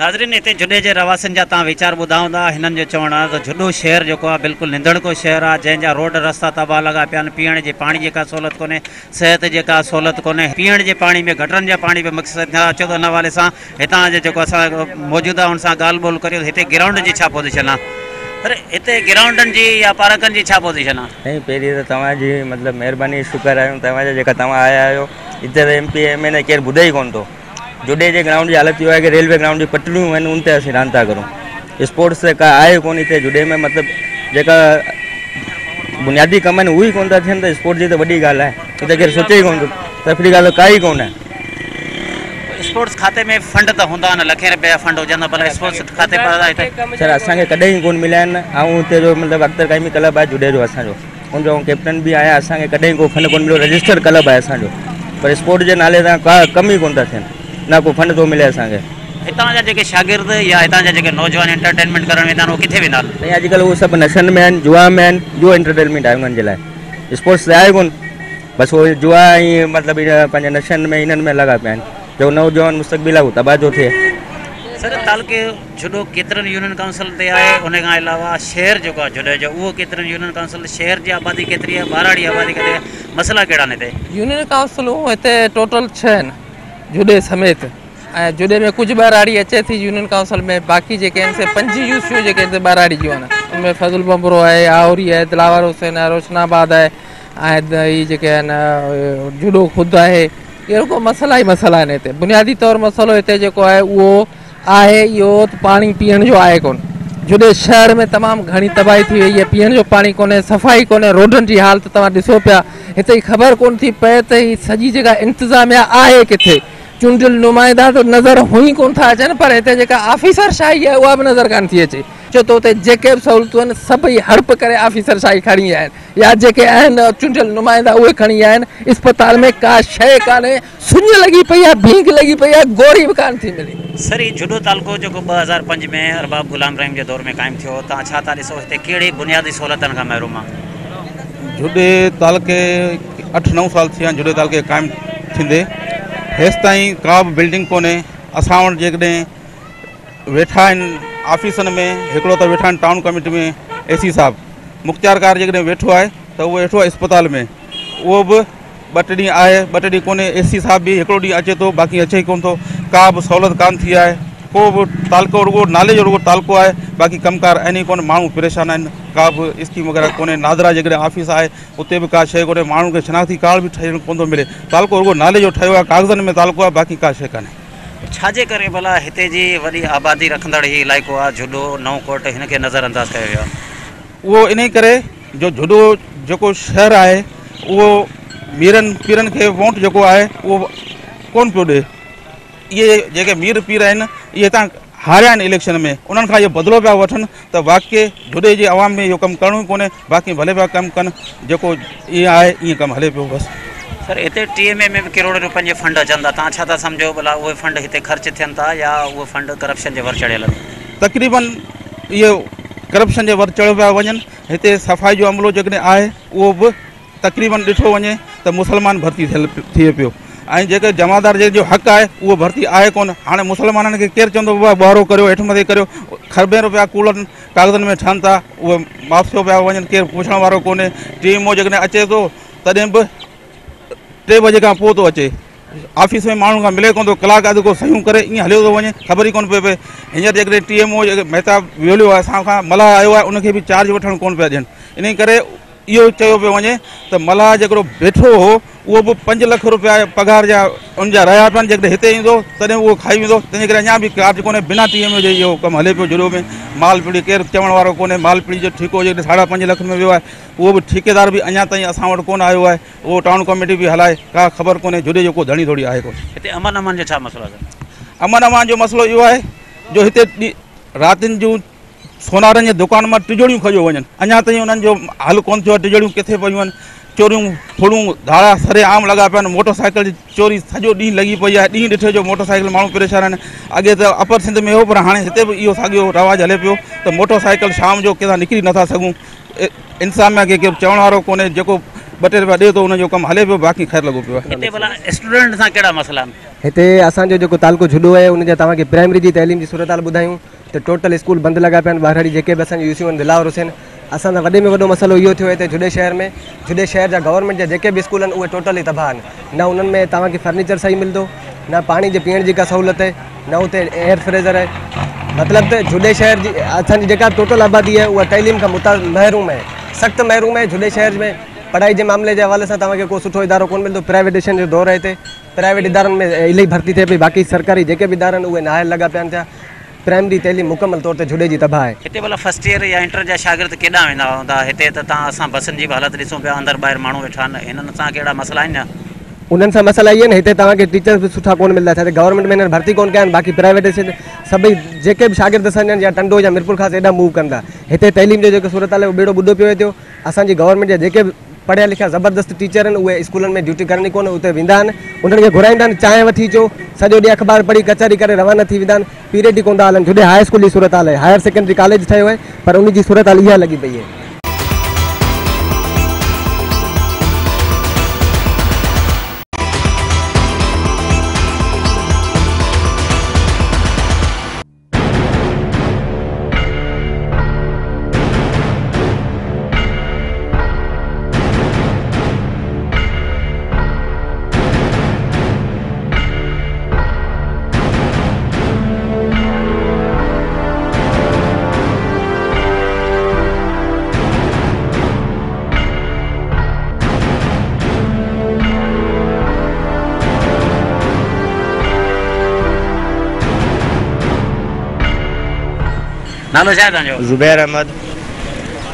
ناظرين هتي جهڏي جي رهواسين جا توهان ويچار ٻڌا هوندا هنن جو چوڻ آهي ته جهڏو شهر جيڪو آهي بلڪل نڌڻڪو شهر آهي جنهن جا روڊ رستا تباهه لڳا پيا آهن پيئڻ جي پاڻي جي ڪا سهولت ڪونهي صحت جي ڪا سهولت ڪونهي پيئڻ جي پاڻي ۾ گٽرن جا پاڻي به مڪس ٿيا اچو ته ان حوالي سان هتان جي جيڪو اسان موجوده ان سان ڳالهه ٻولهه ڪريون هتي گرائونڊ جي ڇا پوزيشن آهي پر هتي گرائونڊن جي يا پارڪن جي ڇا پوزيشن آهي. سائين پهرين ته توهان جي مطلب مهرباني شڪر آهيون توهان جا جيڪا توهان آيا آهيو هتي ته ايم پي اي ايم اين اي ڪير ٻڌي ئي ڪونه ٿو. جهڏي جي گرائونڊ جي حالت اها آهي ڪي ريلوي گرائونڊ جي پٽڙيون آهن ان تي اسين راند ٿا ڪرون اسپورٽس ته ڪا آهي ڪونه هتي جهڏي ۾ مطلب جيڪا بنيادي ڪم آهن اهي ئي ڪونه ٿا ٿين ته اسپورٽس جي ته وڏي ڳالهه آهي هتي ڪير سوچي ئي ڪونه ٿو تفريح ڳالهه ڪا ئي ڪونه آهي. اسپورٽس کاتي ۾ فنڊ ته هوندا آهن لکين رپيا جا فنڊ هجن ٿا پر اسپورٽس کاتي پاران هتي. سر اسان کي ڪڏهن ئي ڪونه مليا آهن آئون هتي جو مطلب اختر قائمي ڪلب آهي جهڏي جو اسان جو ان جو آئون ڪيپٽن به آهيان اسان کي ڪڏهن ڪو فنڊ ڪونه مليو رجسٽرڊ ڪلب آهي اسان جو پر اسپورٽ جي نالي سان ڪا ڪم ئي ڪونه ٿا ٿين نه ڪو فنڊ ٿو ملي اسان کي. هتان جا جيڪي شاگرد يا هتان جا جيڪي نوجوان انٽرٽينمينٽ ڪرڻ ويندا آهن اهي ڪٿي ويندا آهن؟ سائين اڄڪلهه اهي سڀ نشن ۾ آهن جوا ۾ آهن اهو انٽرٽينمينٽ آهي انهن جي لاء اسپورٽس ته آهي ڪونه بس اهي جوا ۽ مطلب پنهنجي نشن ۾ انهن ۾ لڳا پيا آهن جو نوجوان مستقبل آهي اهو تباهه ٿو ٿئي. سر تعلقي جهڏو ڪيترن يونين ڪائونسلن تي آهي ان کان علاوه شهر جيڪو آهي جهڏي جو اهو ڪيترن يونين ڪائونسل شهر جي آبادي ڪيتري آهي ٻهراڙي آبادي ڪيتري آهي مسئلا ڪهڙا آهن هتي؟ يونين ڪائونسلون هتي ٽوٽل 6 آهن جهڏي سميت ۽ جهڏي ۾ ڪجهه ٻهراڙي اچي ٿي يونين ڪائونسل ۾ باقي جيڪي آهن سي 5 يو سيون جيڪي آهن سي ٻهراڙي جون آهن ان ۾ فضل ڀنڀرو آهي آهوري آهي دلاور حسين آهي روشن آباد آهي ۽ هي جيڪي آهن جهڏو خود آهي اهي رڳو مسئلا ئي مسئلا آهن هتي بنيادي طور مسئلو هتي جيڪو آهي اهو آهي اهو ته پاڻي پيئڻ جو آهي ڪونه جهڏي شهر ۾ تمام گهڻي تباهي ٿي وئي آهي پيئڻ جو پاڻي ڪونهي صفائي ڪونهي روڊن جي حالت توهان ڏسو پيا هتي خبر ڪونه ٿي پئي ته هي سڄي جيڪا انتظاميا آهي ڪٿي چونڊيل نمائندا ته نظر هونئن ڪونه ٿا اچن پر هتي جيڪا آفيسر شاهي آهي اها به نظر ڪانه ٿي اچي ڇو ته اتي جيڪي به سهولتون آهن سڀئي هڙپ ڪري آفيسر شاهي کڻي ويا آهن يا جيڪي آهن چونڊيل نمائندا اهي کڻي ويا آهن اسپتال ۾ ڪا شيء ڪانهي سڃ لڳي پئي آهي ڀينگ لڳي پئي آهي گوري به ڪانه ٿي ملي. سر هي جهڏو تعلقو جيڪو 2005 ۾ ارباب غلام رحيم جي دور ۾ قائم ٿيو هو توهان ڇا ٿا ڏسو هتي ڪهڙي بنيادي سهولتن کان محروم آهي؟ جهڏي تعلقي 8 9 سال ٿيا آهن جهڏي تعلقي قائم ٿيندي هيستائين ڪا به بلڊنگ ڪونهي اسان وٽ جيڪڏهن ويٺا آهن آفيسن ۾ هڪڙو ته ويٺا آهن ٽائون ڪميٽي ۾ اي سي صاحب مختيارڪار جيڪڏهن ويٺو آهي ته اهو ويٺو آهي اسپتال ۾ اهو به ٻه ٽي ڏينهن آهي ٻه ٽي ڏينهن ڪونهي اي سي صاحب به هڪڙو ڏينهن اچي ٿو باقي اچي ئي ڪونه ٿو ڪا به سهولت ڪانه ٿي آهي ڪو به تعلقو رڳو نالي جو رڳو تعلقو آهي، باقي ڪم ڪار آهن ئي ڪونه، ماڻهو پريشان آهن، ڪا به اسڪيم وغيره ڪونهي، نادرا جيڪڏهن آفيس آهي اتي به ڪا شيء ڪونهي، ماڻهن کي شناختي ڪارڊ به ٺهڻ ڪونه ٿو ملي، تعلقو رڳو نالي جو ٺهيو آهي، ڪاغذن ۾ تعلقو آهي، باقي ڪا شيء ڪانهي. ڇا جي ڪري ڀلا هتي جي وڏي آبادي رکندڙ هي علائقو آهي جهڏو، نئون ڪوٽ هن کي نظر انداز ڪيو ويو آهي؟ اهو انهي ڪري جو جهڏو جيڪو شهر آهي اهو ميرن پيرن کي ووٽ جيڪو آهي اهو ڪونه پيو ڏئي. اهي جيڪي مير پير آهن اهي هتان هاريا آهن اليڪشن ۾ انهن کان اهو بدلو پيا وٺن ته واقعي جهڏي جي عوام ۾ اهو ڪم ڪرڻو ئي ڪونهي باقي ڀلي پيا ڪم ڪن جيڪو ائين آهي ائين ڪم هلي پيو بس. سر هتي ٽي ايم اي ۾ به ڪروڙين روپين جي فنڊ اچن ٿا توهان ڇا ٿا سمجهو ڀلا اهي فنڊ هتي خرچ ٿين ٿا يا اهي فنڊ ڪرپشن جي ور چڙهيل آهن؟ تقريبن اهي ڪرپشن جي ور چڙهيو پيا وڃن هتي صفائي جو عملو جيڪڏهن آهي اهو به تقريبن ڏٺو وڃي ته مسلمان ڀرتي ٿيل ٿئي پيو ۽ جيڪي جمعدار جن جو حق آهي اهو ڀرتي آهي ڪونه هاڻي مسلمانن کي ڪير چوندو بابا ٻهارو ڪريو هيٺ مٿي ڪريو کربين روپيا ڪوڙن ڪاغذن ۾ ٺهن ٿا اهي معاف ٿيو پيا وڃن ڪير پڇڻ وارو ڪونهي ٽي ايم او جيڪڏهن اچي ٿو تڏهن به 3 بجي کان پوء ٿو اچي آفيس ۾ ماڻهن کان ملي ڪونه ٿو ڪلاڪ اڌ ڪو صحيحون ڪري ائين هليو ٿو وڃي خبر ئي ڪونه پئي پئي هينئر جيڪڏهن ٽي ايم او مهتاب ويوليو آهي اسان کان ملاح آيو آهي ان کي به چارج وٺڻ ڪونه پيا ڏين انهي ڪري اهو چيو پيو وڃي ته ملاح جيڪڙو بيٺو هو اهو به 5 لک روپيا پگهار جا ان جا رهيا پيا آهن جيڪڏهن هتي ايندو تڏهن اهو کائي ويندو تنهن جي ڪري اڃا به چارج ڪونهي بنا ٽي ايم او جي اهو ڪم هلي پيو جهڏو ۾ مال پڙي ڪير چوڻ وارو ڪونهي مال پڙي جو ٺيڪو جيڪڏهن 5.5 لک ۾ ويو آهي اهو به ٺيڪيدار به اڃا تائين اسان وٽ ڪونه آيو آهي اهو ٽائون ڪميٽي به هلائي ڪا خبر ڪونهي جهڏي جو ڪو ڌڻي ڌوڙي آهي ڪونه. هتي امن امان جو ڇا مسئلو آهي سر؟ امن امان جو مسئلو اهو آهي جو هتي راتين جون سونارن جي دڪان مان ٽجوڙيون کڄيو وڃن اڃا تائين انهن جو حل ڪونه ٿيو آهي ٽجوڙيون ڪٿي پيون آهن چوريون ڦڙون ڌاڙا سري عام لڳا پيا آهن موٽر سائيڪل جي چوري سڄو ڏينهن لڳي پئي آهي ڏينهن ڏٺي جو موٽر سائيڪل ماڻهو پريشان آهن اڳي ته اپر سنڌ ۾ هو پر هاڻي هتي به اهو ساڳيو رواج هلي پيو ته موٽر سائيڪل شام جو ڪٿان نڪري نٿا سگهون انتظاميا کي ڪير چوڻ وارو ڪونهي جيڪو 2-3 روپيا ڏئي ٿو ان جو ڪم هلي پيو باقي خير لڳو پيو آهي. هتي ڀلا اسٽوڊنٽ سان ڪهڙا مسئلا آهن؟ هتي اسان جو جيڪو تعلقو جهڏو آهي ان جا توهان کي پرائمري جي تعليم جي صورتحال ٻڌايون ته ٽوٽل اسڪول بند لڳا پيا آهن ٻهراڙي جيڪي به اسان جون يوسيون آهن دلاور حسين اسان سان وڏي ۾ وڏو مسئلو اهو ٿيو هتي جهڏي شهر ۾ جهڏي شهر جا گورنمينٽ جا جيڪي به اسڪول آهن اهي ٽوٽل ئي تباهه آهن نه انهن ۾ توهان کي فرنيچر صحيح ملندو نه پاڻي جي پيئڻ جي ڪا سهولت آهي نه اتي ايئر فريزر آهي مطلب ته جهڏي شهر جي اسان جي جيڪا ٽوٽل آبادي آهي اها تعليم کان محروم آهي سخت محروم آهي جهڏي شهر ۾ پڙهائي جي معاملي جي حوالي سان توهان کي ڪو سٺو ادارو ڪونه ملندو پرائيويٽيشن جو دور آهي هتي پرائيويٽ ادارن ۾ الاهي ڀرتي ٿئي پئي باقي سرڪاري جيڪي به ادارا آهن اهي نااهل لڳا پيا آهن ٿيا پرائمري تعليم مڪمل طور تي جهڏي جي تباهه آهي. هتي ڀلا فرسٽ ايئر يا انٽر جا شاگرد ڪيڏانهن ويندا هوندا؟ هتي ته تان اسان بسن جي به حالت ڏسون پيا اندر ٻاهر ماڻهو ويٺا آهن هنن سان ڪهڙا مسئلا آهن ڇا؟ انهن سان مسئلا اهي آهن هتي توهان کي ٽيچرس به سٺا ڪونه ملندا ڇا ته گورنمينٽ ۾ هنن ڀرتي ڪونه ڪيا آهن باقي پرائيويٽ سڀئي جيڪي به شاگرد اسان جا آهن يا ٽنڊو يا ميرپورخاص ايڏانهن موو ڪن ٿا هتي تعليم جو جيڪو صورتحال آهي اهو ٻيڙو ٻڏو پيو ٿيو اسان جي گورنمينٽ جا جيڪي به پڙهيا لکيا زبردست ٽيچر آهن اهي اسڪولن ۾ ڊيوٽي ڪرن ئي ڪونه اتي ويندا آهن انهن کي گهرائيندا آهن چانهه وٺي اچو سڄو ڏينهن اخبار پڙهي ڪچهري ڪري روانا ٿي ويندا آهن پيريڊ ئي ڪونه ٿا هلن جهڏي هاء اسڪول جي صورتحال آهي هائر سيڪنڊري ڪاليج ٺهيو آهي پر ان جي صورتحال اها لڳي پئي آهي. نالو ڇا آهي توهان جو؟ زبير احمد.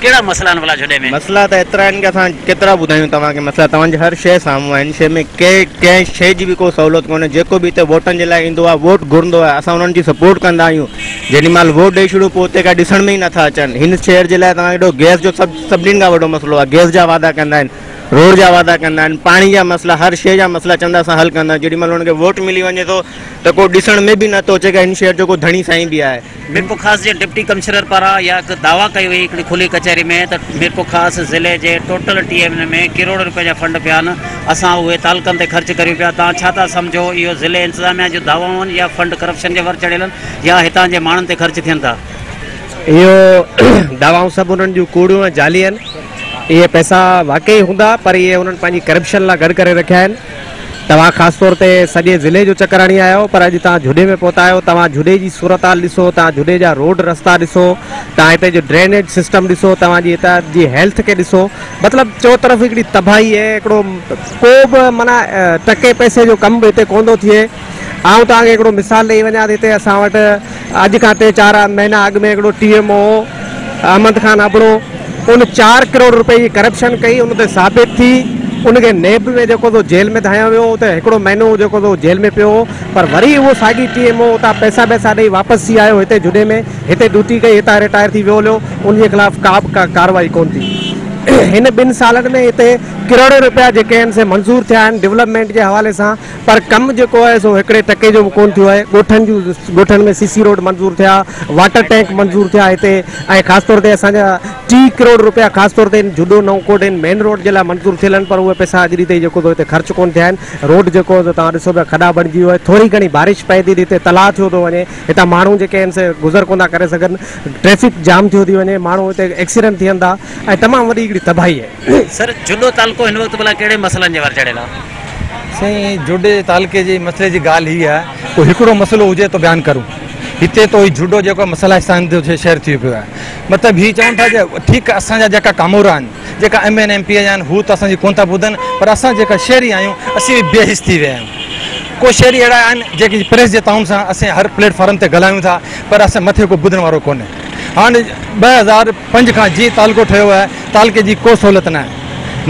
ڪهڙا مسئلا آهن ڀلا جهڏي ۾؟ مسئلا ته ايترا آهن ڪي اسان ڪيترا ٻڌايون توهان کي مسئلا توهان جي هر شيء سامهون آهي هن شيء ۾ ڪنهن شيء جي به ڪو سهولت ڪونهي جيڪو به هتي ووٽن جي لاء ايندو آهي ووٽ گهرندو آهي اسان انهن جي سپورٽ ڪندا آهيون جيڏي مهل ووٽ ڏئي ڇڏيون پوء اتي ڪا ڏسڻ ۾ ئي نٿا اچن هن شهر جي لاء توهان کي ڏٺو گئس جو سڀ سڀني کان وڏو مسئلو آهي گئس جا وعدا ڪندا آهن روڊ جا وعدا ڪندا آهن پاڻي جا مسئلا هر شيء جا مسئلا چوندا اسان حل ڪندا جيڏي مهل انهن کي ووٽ ملي وڃي ٿو ته ڪو ڏسڻ ۾ به نٿو اچي ڪي هن شهر جو ڪو ڌڻي سائين به آهي. ميرپورخاص جي ڊپٽي ڪمشنر پاران اها هڪ دعويٰ ڪئي وئي هڪڙي کلي ڪچهري ۾ ته ميرپورخاص ضلعي جي total T M N ۾ crore روپين جا فنڊ پيا آهن اسان اهي تعلقن تي خرچ ڪريون پيا توهان ڇا ٿا سمجهو اهو ضلعي انتظاميا جون دعوائون آهن يا فنڊ ڪرپشن جي ور چڙهيل آهن يا هتان جي ماڻهن تي خرچ ٿين ٿا. اهو دعوائون سڀ انهن جون ڪوڙيون ۽ جعلي آهن. اهي پئسا واقعي هوندا پر اهي انهن پنهنجي ڪرپشن لاء گڏ ڪري رکيا آهن. توهان خاص طور تي سڄي ضلعي جو چڪر هڻي آيا آهيو پر اڄ توهان جهڏي ۾ پهتا آهيو. توهان جهڏي جي صورتحال ڏسو، توهان جهڏي جا روڊ رستا ڏسو، توهان هتي جو ڊرينيج سسٽم ڏسو، توهان جي هتان جي هيلٿ کي ڏسو، مطلب چؤ طرف هڪڙي تباهي آهي. هڪڙو ڪو به معنيٰ ٽڪي پئسي جو ڪم به هتي ڪونه ٿو ٿئي. آئون توهان کي هڪڙو مثال ڏئي وڃان ته هتي اسان وٽ اڄ کان ٽي چار مهينا اڳ ۾ هڪڙو ٽي ايم او هو احمد خان ابڙو، ان 4 ڪروڙ روپئي جي ڪرپشن ڪئي، ان تي ثابت ٿي ان کي نيب ۾ جيڪو سو جيل ۾ ڌايو ويو ته هڪڙو مهينو جيڪو سو جيل ۾ پيو هو، پر وري اهو ساڳي ٽي ايم او اتان پئسا ٻئسا ڏئي واپس ٿي آيو هتي جهڏي ۾ هتي ڊيوٽي ڪئي، هتان رٽائر ٿي ويو هليو، ان جي خلاف ڪا به ڪارروائي ڪونه ٿي. هن ٻن سالن ۾ هتي ڪروڙين روپيا جيڪي آهن سي منظور ٿيا آهن ڊولپمينٽ جي حوالي سان، پر ڪم جيڪو آهي سو هڪڙي ٽڪي جو به ڪونه ٿيو آهي. ڳوٺن جون ڳوٺن ۾ سي سي روڊ منظور ٿيا، واٽر ٽينڪ منظور ٿيا هتي ۽ خاص طور تي اسان جا 3 ڪروڙ روپيا خاص طور تي جهڏو نئون ڪوٽ هن مين روڊ جي لاء منظور ٿيل آهن، پر اهي پئسا اڄ ڏينهن تائين جيڪو سو هتي خرچ ڪونه ٿيا آهن. روڊ جيڪو آهي سو توهان ڏسو پيا کڏا بڻجي ويو آهي، ٿوري گهڻي بارش پئي ٿي ته هتي تلاء ٿيو ٿو وڃي، هتان ماڻهو جيڪي آهن سي گذر ڪونه ٿا ڪري سگهن، ٽريفڪ جام ٿيو ٿي وڃي، ماڻهو هتي ايڪسيڊنٽ ٿين ٿا ۽ تمام وڏي هڪڙي تباهي آهي. سر جهڏو تعلقو هن وقت ڀلا ڪهڙي مسئلن جي ور چڙهيل آهي؟ سائين جهڏي تعلقي جي مسئلي جي ڳالهه هي آهي ڪو هڪڙو مسئلو هجي ته بيان ڪرون هتي تو هي جهڏو جيڪو مسئلستان جو شهر ٿي پيو آهي مطلب هي چون ٿا جي ٺيڪ اسان جا جيڪا ڪامورا آهن جيڪا ايم اين ايم پي آهن هو ته اسان جي ڪونه ٿا ٻڌن پر اسان جيڪا شهري آهيون اسين به بي حس ٿي ويا آهيون ڪو شهري اهڙا آهن جيڪي پريس جي تعاون سان اسين هر پليٽ فارم تي ڳالهايون ٿا پر اسان مٿي ڪو ٻڌڻ وارو ڪونهي هاڻي 2005 کان جيئن تعلقو ٺهيو آهي تعلقي جي ڪو سهولت نه آهي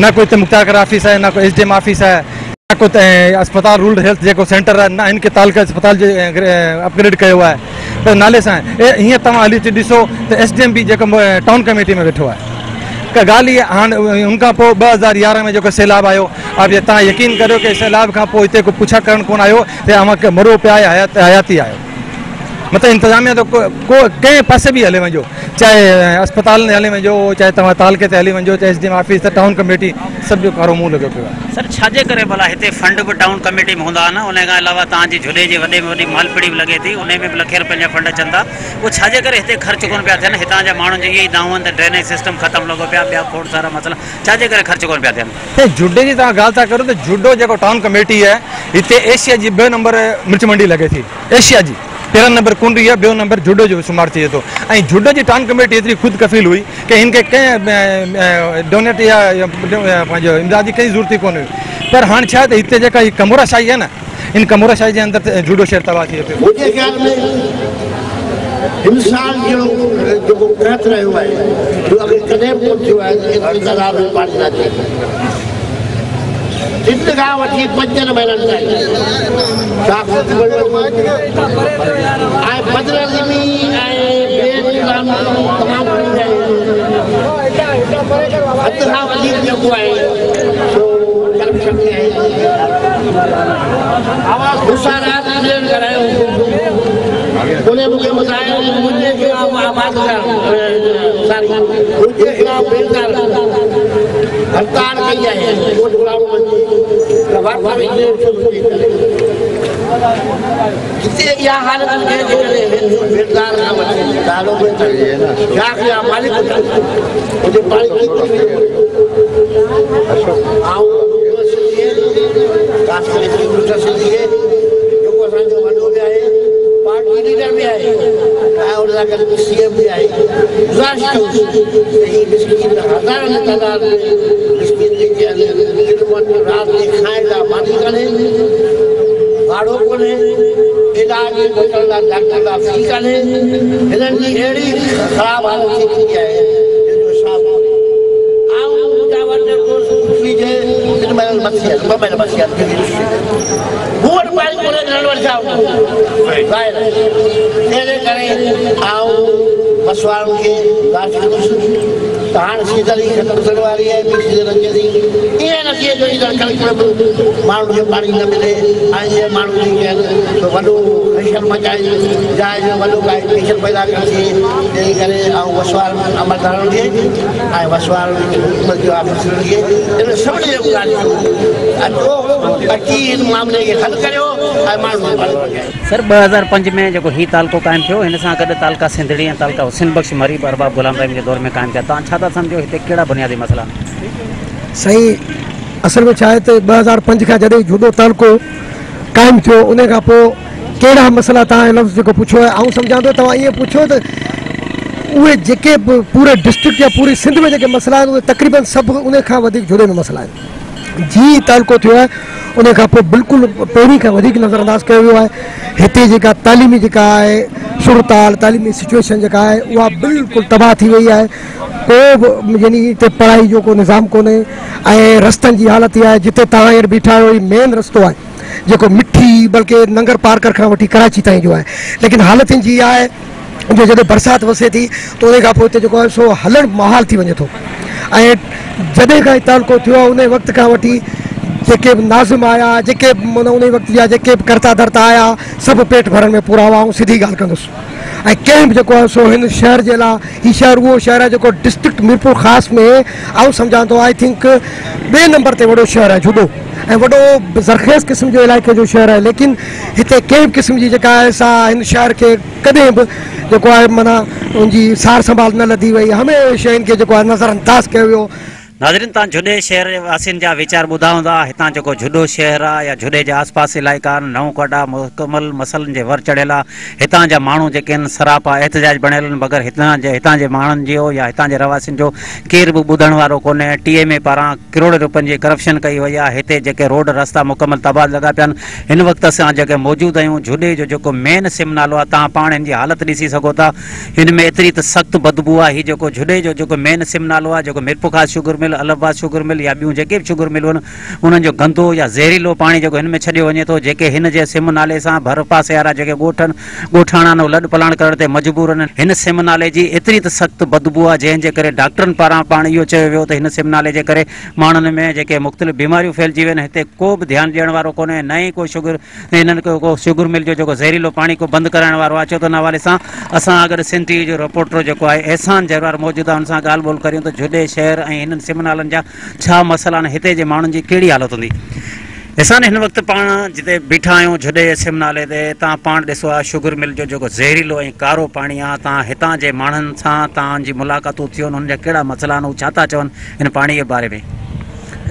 نه ڪو هتي مختيارڪار آفيس آهي نه ڪو ايس ڊي ايم آفيس آهي نه ڪو اسپتال رورل هيلٿ جيڪو سينٽر آهي نه هن کي تعلقه اسپتال جي اپگريڊ ڪيو آهي پر نالي سان آهي هيئن توهان هلي اچي ڏسو ته ايس ڊي ايم به جيڪو ٽائون ڪميٽي ۾ ويٺو آهي ڪا ڳالهه ئي هاڻ ان کان پوء 2011 ۾ جيڪو سيلاب آيو اب توهان يقين ڪريو ڪي سيلاب کان پوء هتي ڪو پڇا ڪرڻ ڪونه آيو ته اوهان مرو پيا يا حياتي آهيو مطلب انتظاميا ته ڪو ڪنهن پاسي به هلي وڃو چاهي اسپتال ۾ هلي وڃو چاهي توهان تعلقي تي هلي وڃو چاهي ايس ڊي ايم آفيس ته ٽائون ڪميٽي سڀ جو ڪارو منهن لڳو پيو آهي. سر ڇاجي ڪري ڀلا هتي فنڊ به ٽائون ڪميٽي ۾ هوندا آهن ان کان علاوه توهان جي جهڏي جي وڏي ۾ وڏي مالپڙي به لڳي ٿي انهي ۾ به لکين روپين جا فنڊ اچن ٿا اهو ڇاجي ڪري هتي خرچ ڪونه پيا ٿين هتان جا ماڻهن جي اهي ئي دانهون آهن ته ڊرينيج سسٽم ختم لڳو پيو آهي ٻيا کوڙ سارا مسئلا ڇاجي ڪري خرچ ڪونه پيا ٿين. سائين جهڏي جي توهان ڳالهه ٿا ڪريو ته جهڏو جيڪو ٽائون ڪميٽي آهي هتي ايشيا جي ٻه نمبر مرچ منڊي لڳي ٿي ايشيا جي پهريون نمبر ڪنري آهي ٻيو نمبر جهڏو جو شمار ٿئي ٿو ۽ جهڏو جي ٽائون ڪميٽي ايتري خود ڪفيل هئي ڪي هن کي ڪنهن ڊونيٽ يا پنهنجو امداد جي ڪنهن ضرورت ئي ڪونه هئي پر هاڻ ڇا آهي ته هتي جيڪا هي ڪمورا شاهي آهي نه ان ڪمورا شاهي جي اندر جهڏو شهر تباهه ٿئي پيو. منهنجي خيال ۾ هن سال جهڙو جيڪو قحط رهيو آهي اهو اڳي ڪڏهن به ڪونه ٿيو آهي ته ايتري تعداد ۾ پاڻي نه اچي. ٽن کان وٺي پنجن مهينن تائين شاخون ٿي ويون ۽ بدنظمي ۽ بي انتظامي تمام گهڻي آهي. حد کان وڌيڪ جيڪو آهي سو ڪرپشن به آهي. مون سان رات ڪمپلين ڪرايو انهي مون کي ٻڌايو ته منهنجي خلاف آبادگار ساري منهنجي خلاف بيلدار هڙتال ڪئي آهي ڳوٺ غلام محمد جي ته واٽر انجنيئر ڇو ٿو ٿئي ڪري جتي اها حالت هجي جيڪڏهن بيلدار کان وٺي تعلقي تائين شاخ جا مالڪ هجن اتي پاڻي ڪيئن پهچي آئون خاص ڪري مسٽر سنڌي جيڪو اسان جو وڏو به آهي پارٽي ليڊر به آهي ۽ ان سان گڏ سي ايم به آهي گذارش ڪندس ته هي مسڪين هزارن جي تعداد ۾ مسڪين جيڪي آهن تن وٽ رات جي کائڻ لاء ماني ڪانهي ڀاڙو ڪونهي علاج وٺڻ لاء ڊاڪٽر لاء في ڪانهي هنن جي اهڙي خراب حالت ٿي چڪي آهي جنهن جو حساب ڪونهي آئون منهنجا وٽ پٺي جي ٽن مهينن مٿي آهن ٻه مهينا مٿي آهن مون وٽ پاڻي ڪونهي ته هنن وٽ ڇا هوندو ظاهر آهي تنهن ڪري آئون بس وارن کي گذارش ڪندس ته هاڻ سيزن ئي ختم ٿيڻ واري آهي ٻي سيزن اچي ٿي ائين نه ٿئي جو ايندڙ ڪڻڪ ۾ به ماڻهن کي پاڻي نه ملي ۽ اهي ماڻهو جيڪي آهن سو وڏو حشر مچائين جاء جو وڏو ڪائي پيدا ڪري ٿئي تنهن ڪري آئون بس وارن عملدارن کي ۽ بس وارن حڪومت جي آفيسرن کي انهن سڀني کي گذارش ڪندس ته اچو اچي هن معاملي کي حل ڪريو ۽ ماڻهن کي پاڻي پهچايو. سر 2005 ۾ جيڪو هي تعلقو قائم ٿيو هن سان گڏ تعلقا سنڌڙي ۽ تعلقا حسين بخش مري به ارباب غلام رحيم جي دور ۾ قائم ٿيا توهان ڇا ٿا سمجهو هتي ڪهڙا بنيادي مسئلا آهن؟ سائين اصل ۾ ڇا آهي ته 2005 کان جڏهن جهڏو تعلقو قائم ٿيو ان کان پوء ڪهڙا مسئلا توهان لفظ جيڪو پڇيو آهي آئون سمجهان ٿو توهان ائين پڇيو ته اهي جيڪي به پوري ڊسٽرڪٽ يا پوري سنڌ ۾ جيڪي مسئلا آهن اهي تقريبن سڀ ان کان وڌيڪ جهڏي ۾ مسئلا آهن. جيئن ئي تعلقو ٿيو آهي ان کان پوء بلڪل پهرين کان وڌيڪ نظر انداز ڪيو ويو آهي هتي جيڪا تعليمي جيڪا آهي صورتحال تعليمي سچويشن جيڪا آهي اها بلڪل تباهه ٿي وئي آهي ڪو به يعني هتي پڙهائي جو ڪو نظام ڪونهي ۽ رستن جي حالت اها آهي جتي توهان هينئر بيٺا آهيو هي مين رستو آهي جيڪو مٺي بلڪه ننگر پارڪر کان وٺي ڪراچي تائين جو آهي ليڪن حالت ان جي اها آهي جو جڏهن برسات وسي ٿي ته ان کان پوء هتي جيڪو آهي سو هلڻ محال ٿي وڃي ٿو ۽ جڏهن کان هي تعلقو ٿيو آهي ان وقت کان وٺي جيڪي به ناظم آيا جيڪي به معنيٰ ان وقت جا جيڪي به ڪرتا ڌرتا آيا سڀ پيٽ ڀرڻ ۾ پورا هئا آئون سڌي ڳالهه ڪندس ۽ ڪنهن به جيڪو آهي سو هن شهر جي لاء هي شهر اهو شهر آهي جيڪو ڊسٽرڪٽ ميرپور خاص ۾ آئون سمجهان ٿو I think ٻئي نمبر تي وڏو شهر آهي جهڏو ۽ وڏو زرخيز قسم جو علائقي جو شهر آهي ليڪن هتي ڪنهن به قسم جي جيڪا آهي سا هن شهر کي ڪڏهن به جيڪو آهي معنيٰ ان جي سار سنڀال نه لڌي وئي هميشه هن کي جيڪو آهي نظر انداز ڪيو ويو. ناظرين تان جهڏي شهر جي واسين جا ويچار ٻڌا هوندا هتان جيڪو جهڏو شهر آ يا جهڏي جا آس پاس علائقا آهن نئون ڪوٽ آ مڪمل مسئلن جي ور چڙهيل آ هتان جا ماڻهو جيڪي آهن سراپا احتجاج بڻيل آهن مگر هتان جي هتان جي ماڻهن جو يا هتان جي رهواسين جو ڪير به ٻڌڻ وارو ڪونهي ٽي ايم اي پاران ڪروڙين روپين جي ڪرپشن ڪئي وئي آهي هتي جيڪي روڊ رستا مڪمل تباهه لڳا پيا آهن هن وقت اسان جيڪي موجود آهيون جهڏي جو جيڪو مين سم نالو آهي توهان پاڻ هن جي حالت ڏسي سگهو ٿا هن ۾ ايتري ته سخت بدبو آهي هي جيڪو جهڏي جو جيڪو مين سم نالو آهي جيڪو Mirpurkhas sugar mill Allahabad sugar mill يا ٻيون جيڪي به شگر ملون آهن انهن جو گندو يا زهريلو پاڻي جيڪو هن ۾ ڇڏيو وڃي ٿو جيڪي هن جي سم نالي سان ڀر پاسي وارا جيڪي ڳوٺ آهن ڳوٺاڻا آهن اهي لڏ پلاڻ ڪرڻ تي مجبور آهن هن سم نالي جي ايتري ته سخت بدبو آهي جنهن جي ڪري ڊاڪٽرن پاران پاڻ اهو چيو ويو ته هن سم نالي جي ڪري ماڻهن ۾ جيڪي مختلف بيماريون ڦهلجي ويون آهن هتي ڪو به ڌيان ڏيڻ وارو ڪونهي نه ئي ڪو شگر هنن کي ڪو شگر مل جو جيڪو زهريلو پاڻي ڪو بند ڪرائڻ وارو آهي ڇو ته ان حوالي سان اسان گڏ سنڌ ٽي وي جو رپورٽر جيڪو آهي احسان جروار موجود آهي ان سان ڳالهه ٻولهه ڪريون ته جهڏي شهر ۽ هنن سم نالن جا ڇا مسئلا آهن هتي جي ماڻهن جي ڪهڙي حالت هوندي احسان هن وقت پاڻ جتي بيٺا آهيون جهڏي سم نالي تي تان پاڻ ڏسو آ شگر مل جو جيڪو زهريلو ۽ ڪارو پاڻي آ تان هتان جي ماڻهن سان تان جي ملاقاتون ٿيون انهن جا ڪهڙا مسئلا آهن هو ڇا ٿا چون هن پاڻي جي باري ۾.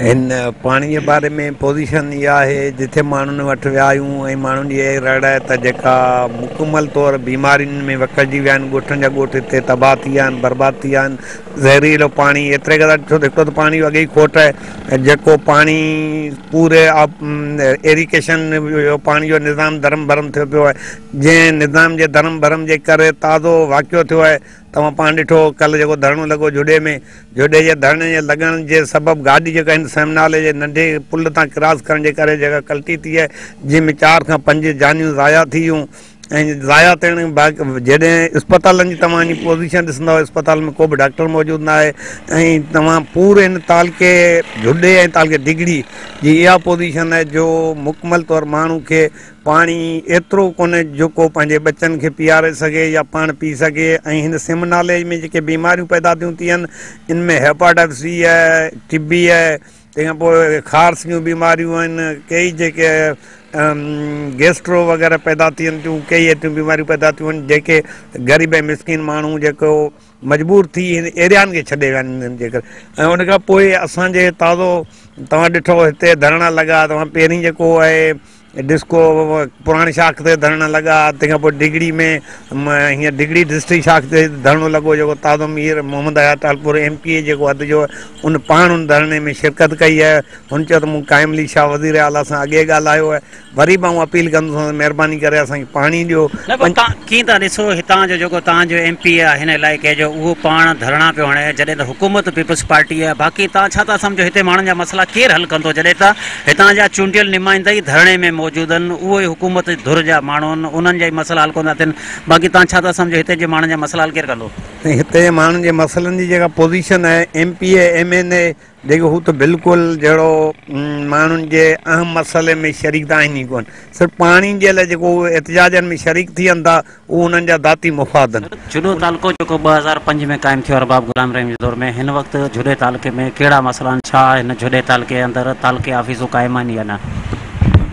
هن پاڻي جي باري ۾ پوزيشن اها آهي جتي ماڻهن وٽ ويا آهيون ۽ ماڻهن جي اها رڙ آهي ته جيڪا مڪمل طور بيمارين ۾ وڪڙجي ويا آهن ڳوٺن جا ڳوٺ هتي تباهه ٿي ويا آهن برباد ٿي ويا آهن زهريلو پاڻي ايتري قدر ڇو ته هڪڙو ته پاڻي جو اڳي ئي کوٽ آهي ۽ جيڪو پاڻي پوري ايريگيشن جو پاڻي جو نظام درهم برهم ٿيو پيو آهي جنهن نظام جي درهم برهم جي ڪري تازو واقعو ٿيو آهي توهان پاڻ ڏٺو ڪلهه جيڪو ڌرڻو لڳو جهڏي ۾ جهڏي جي ڌرڻي جي لڳڻ جي سبب گاڏي جيڪا هن سم نالي جي ننڍي پل تان ڪراس ڪرڻ جي ڪري جيڪا ڪلٽي ٿي آهي جنهن ۾ چار کان پنج جانيون ضايع ٿي ويون ۽ ضايع ٿيڻ جڏهن اسپتالن جي توهان جي پوزيشن ڏسندؤ اسپتال ۾ ڪو به ڊاڪٽر موجود نه آهي ۽ توهان پوري هن تعلقي جهڏي ۽ تعلقي ڊگهڙي جي اها پوزيشن آهي جو مڪمل طور ماڻهو کي پاڻي ايترو ڪونهي جيڪو پنهنجي ٻچن کي پياري سگهي يا پاڻ پي سگهي ۽ هن سم نالي ۾ جيڪي بيماريون پيدا ٿيون ٿين ان ۾ هيپاٽائٽس سي آهي ٽي بي آهي تنهن کان پوء خارس جون بيماريون آهن ڪيئي جيڪي گيسٽرو وغيره پيدا ٿين ٿيون ڪيئي اهڙيون بيماريون پيدا ٿيون آهن جيڪي غريب ۽ مسڪين ماڻهو جيڪو مجبور ٿي هن ايريائن کي ڇڏي ويا آهن انهن جي ڪري ۽ ان کان پوء اسان جي تازو توهان ڏٺو هتي ڌرڻا لڳا توهان پهرين جيڪو آهي ڊسڪو پراڻي شاخ تي ڌرڻا لڳا تنهن کان پوء ڊگهڙي ۾ هينئر ڊگهڙي ڊسٽرڪٽ شاخ تي ڌرڻو لڳو جيڪو تازو Mir Muhammad Hayat Talpur M P A جيڪو حد جو ان پاڻ ان ڌرڻي ۾ شرڪت ڪئي آهي هن چيو ته مون قائم علي شاهه وزير اعليٰ سان اڳي ڳالهايو آهي وري به آئون اپيل ڪندس ته مهرباني ڪري اسان کي پاڻي ڏيو. نه پر تان ڪيئن ٿا ڏسو هتان جو جيڪو تان جو ايم پي اي آهي هن علائقي جو اهو پاڻ ڌرڻا پيو هڻي جڏهن ته حڪومت پيپلز پارٽي آهي باقي تان ڇا ٿا سمجهو هتي ماڻهن جا مسئلا ڪير حل ڪندو جڏهن ته هتان جا چونڊيل نمائندا ئي ڌرڻي ۾ موجود آهن اهو ئي حڪومت ڌر جا ماڻهو آهن انهن جا ئي مسئلا حل ڪونه ٿا ٿين باقي تان ڇا ٿا سمجهو هتي جي ماڻهن جا مسئلا حل ڪير ڪندو. سائين هتي جي ماڻهن جي مسئلن جي جيڪا پوزيشن آهي M P A M N A جيڪي هو ته بلڪل جهڙو ماڻهن جي اهم مسئلي ۾ شريڪ ته آهن ئي ڪونه صرف پاڻي جي لاء جيڪو هو احتجاجن ۾ شريڪ ٿين ٿا اهو انهن جا ذاتي مفاد آهن. جهڏو تعلقو جيڪو 2005 ۾ قائم ٿيو ارباب غلام رحيم جي دور ۾ هن وقت جهڏي تعلقي ۾ ڪهڙا مسئلا آهن ڇا هن جهڏي تعلقي اندر تعلقي آفيسون قائم آهن يا نه؟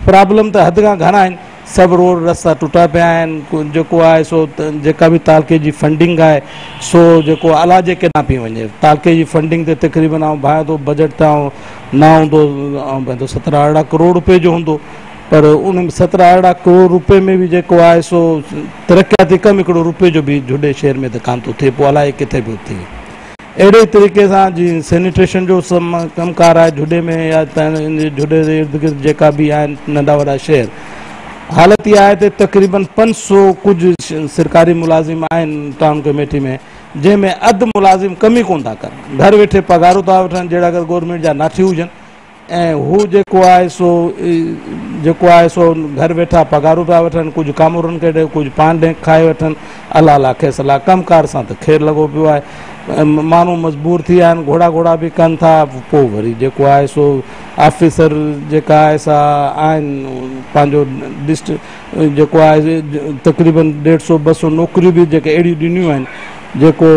پرابلم ته حد کان گهڻا آهن. سڀ روڊ رستا ٽٽا پيا آهن، جيڪو آهي سو جيڪا به تعلقي جي فنڊنگ آهي سو جيڪو الاجي ڪيڏانهن پئي وڃي. تعلقي جي فنڊنگ تي تقريبن آئون ڀانيان ٿو بجيٽ ته آئون نه هوندو، آئون ڀانيان ٿو 17 18 ڪروڙ روپئي جو هوندو، پر ان 17 18 ڪروڙ روپئي ۾ به جيڪو آهي سو ترقياتي ڪم هڪڙو روپئي جو به جهڏي شهر ۾ ته ڪانه ٿو ٿئي، پوء الائي ڪٿي پيو ٿئي. اهڙي طريقي سان جيئن سينيٽيشن جو ڪم ڪار آهي جهڏي ۾ يا جهڏي جي ارد گرد جيڪا به آهن ننڍا وڏا شهر، حالت اها آهي ته تقريبن 500 ڪجهه سرڪاري ملازم آهن ٽائون ڪميٽي ۾ جنهن ۾ اڌ ملازم ڪم ئي ڪونه ٿا ڪن، گهر ويٺي پگهارون ٿا وٺن جهڙا ڪر گورنمينٽ جا ناٺي هجن ۽ هو جيڪو آهي سو جيڪو آهي سو گهر ويٺا پگهارون پيا وٺن، ڪجهه ڪامورن کي ڏي ڪجهه پاڻ ڏي کائي وٺن. الله الله کيس الله، ڪم ڪار سان ته خير لڳو پيو آهي، ماڻهو مجبور ٿي ويا آهن، گهوڙا گهوڙا به ڪن ٿا، پوء وري جيڪو آهي سو آفيسر جيڪا آهي سا آهن پنهنجو ڊسٽ جيڪو آهي تقريبن 150 200 نوڪريون به جيڪي اهڙيون ڏنيون آهن جيڪو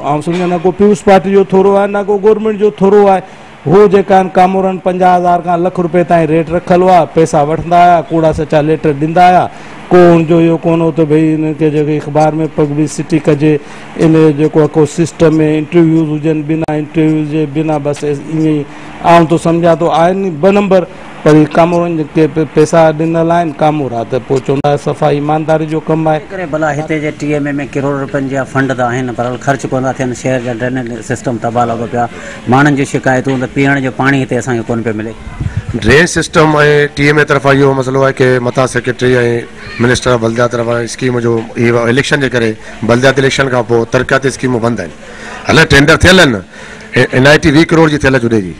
آئون سمجهان نه ڪو پيپلز پارٽي جو ٿورو آهي نه ڪو گورنمينٽ جو ٿورو آهي. هو جيڪا آهن ڪامورن 50 هزار کان لک روپئي تائين ريٽ رکيل هئا، پئسا وٺندا آيا، ڪوڙا سچا ليٽر ڏيندا آيا، ڪو ان جو اهو ڪونه هو ته ڀئي انهن کي جيڪي اخبار ۾ پبلسٽي ڪجي، ان جو جيڪو آهي ڪو سسٽم ۾ انٽرويوز هجن، بنا انٽرويوز جي بنا بس ائين ئي آئون ٿو سمجهان ٿو آهن ئي ٻه نمبر، پر هي ڪامورن جيڪي پئسا ڏنل آهن ڪامورا ته پوء چوندا صفا ايمانداري جو ڪم آهي. ڪري ڀلا هتي جي ٽي ايم اي ۾ ڪروڙ روپين جا فنڊ ته آهن پر خرچ ڪونه ٿا ٿين، شهر جا ڊرينيج سسٽم تباهه لڳو پيو آهي، ماڻهن جون شڪايتون ته پيئڻ جو پاڻي هتي اسان کي ڪونه پيو ملي. Drain system ۽ T M A طرفان اهو مسئلو آهي ڪي مٿان سيڪريٽري ۽ منسٽر آف بلديات طرفان اسڪيم جو هي اليڪشن جي ڪري بلدياتي اليڪشن کان پوء ترقياتي اسڪيمون بند آهن هلي ٽينڊر ٿيل آهن اين I ٽي 20 ڪروڙ جي ٿيل آهي جهڏي جي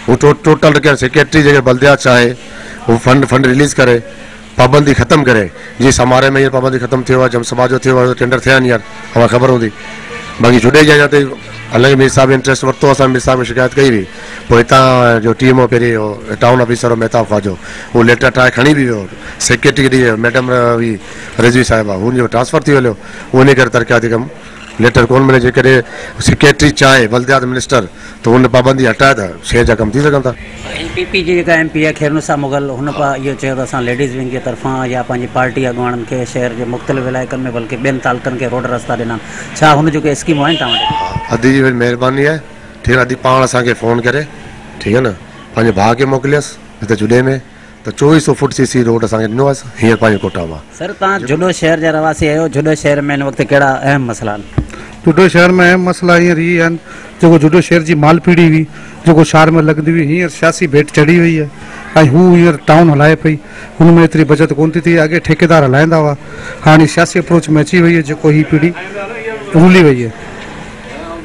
هو ٽوٽل رڪيل سيڪريٽري جيڪي بلديات چاهي هو فنڊ رليز ڪري پابندي ختم ڪري جيئن سماري ۾ هينئر پابندي ختم ٿيو آهي جم سماج جو ٿيو آهي ٽينڊر ٿيا آهن يار اوهان کي خبر هوندي باقي جهڏي جي اڃا تائين حالانڪه مير صاحب انٽريسٽ ورتو اسان مير صاحب کي شڪايت ڪئي هئي پوء هتان جو ٽي ايم او پهرين ٽائون آفيسر هو مهتاب خواجو هو ليٽر ٺاهي کڻي به ويو سيڪريٽري کي ڏئي ويو ميڊم هئي رضوي صاحبه هن جو ٽرانسفر ٿي ويو هو ان ڪري ترقياتي ڪم ليٽر ڪونه ملي جيڪڏهن سيڪريٽري چاهي بلديات منسٽر ته ان پابندي هٽائي ته شهر جا ڪم ٿي سگهن ٿا. ۽ پي پي جي جيڪا ايم پي اي خيرالنساء مغل هن اهو چيو ته اسان ليڊيز ونگ جي طرفان يا پنهنجي پارٽي اڳواڻن کي شهر جي مختلف علائقن ۾ بلڪه ٻين تعلقن کي روڊ رستا ڏنا آهن ڇا هن جون ڪي اسڪيمون آهن توهان وٽ؟ ادي جي وڏي مهرباني آهي ٺيڪ آهي ادي پاڻ اسان کي فون ڪري ٺيڪ آهي نه پنهنجي ڀاء کي موڪليس هتي جهڏي ۾ ته 2400 فوٽ سي سي روڊ اسان کي ڏنو آهي هينئر پنهنجي ڪوٽا مان. سر توهان جهڏو شهر جا رهواسي آهيو جهڏو شهر ۾ هن وقت ڪهڙا اهم مسئلا آهن؟ جهڏو شهر ۾ اهم مسئلا هينئر هي آهن جيڪو جهڏو شهر جي مال پيڙي هئي جيڪو شهر ۾ لڳندي هئي هينئر سياسي ڀيٽ چڙهي وئي آهي ۽ هو هينئر ٽائون هلائي پئي هن ۾ ايتري بچت ڪونه ٿي ٿئي اڳي ٺيڪيدار هلائيندا هئا هاڻي سياسي اپروچ ۾ اچي وئي آهي جيڪو هي پيڙي رولي وئي آهي.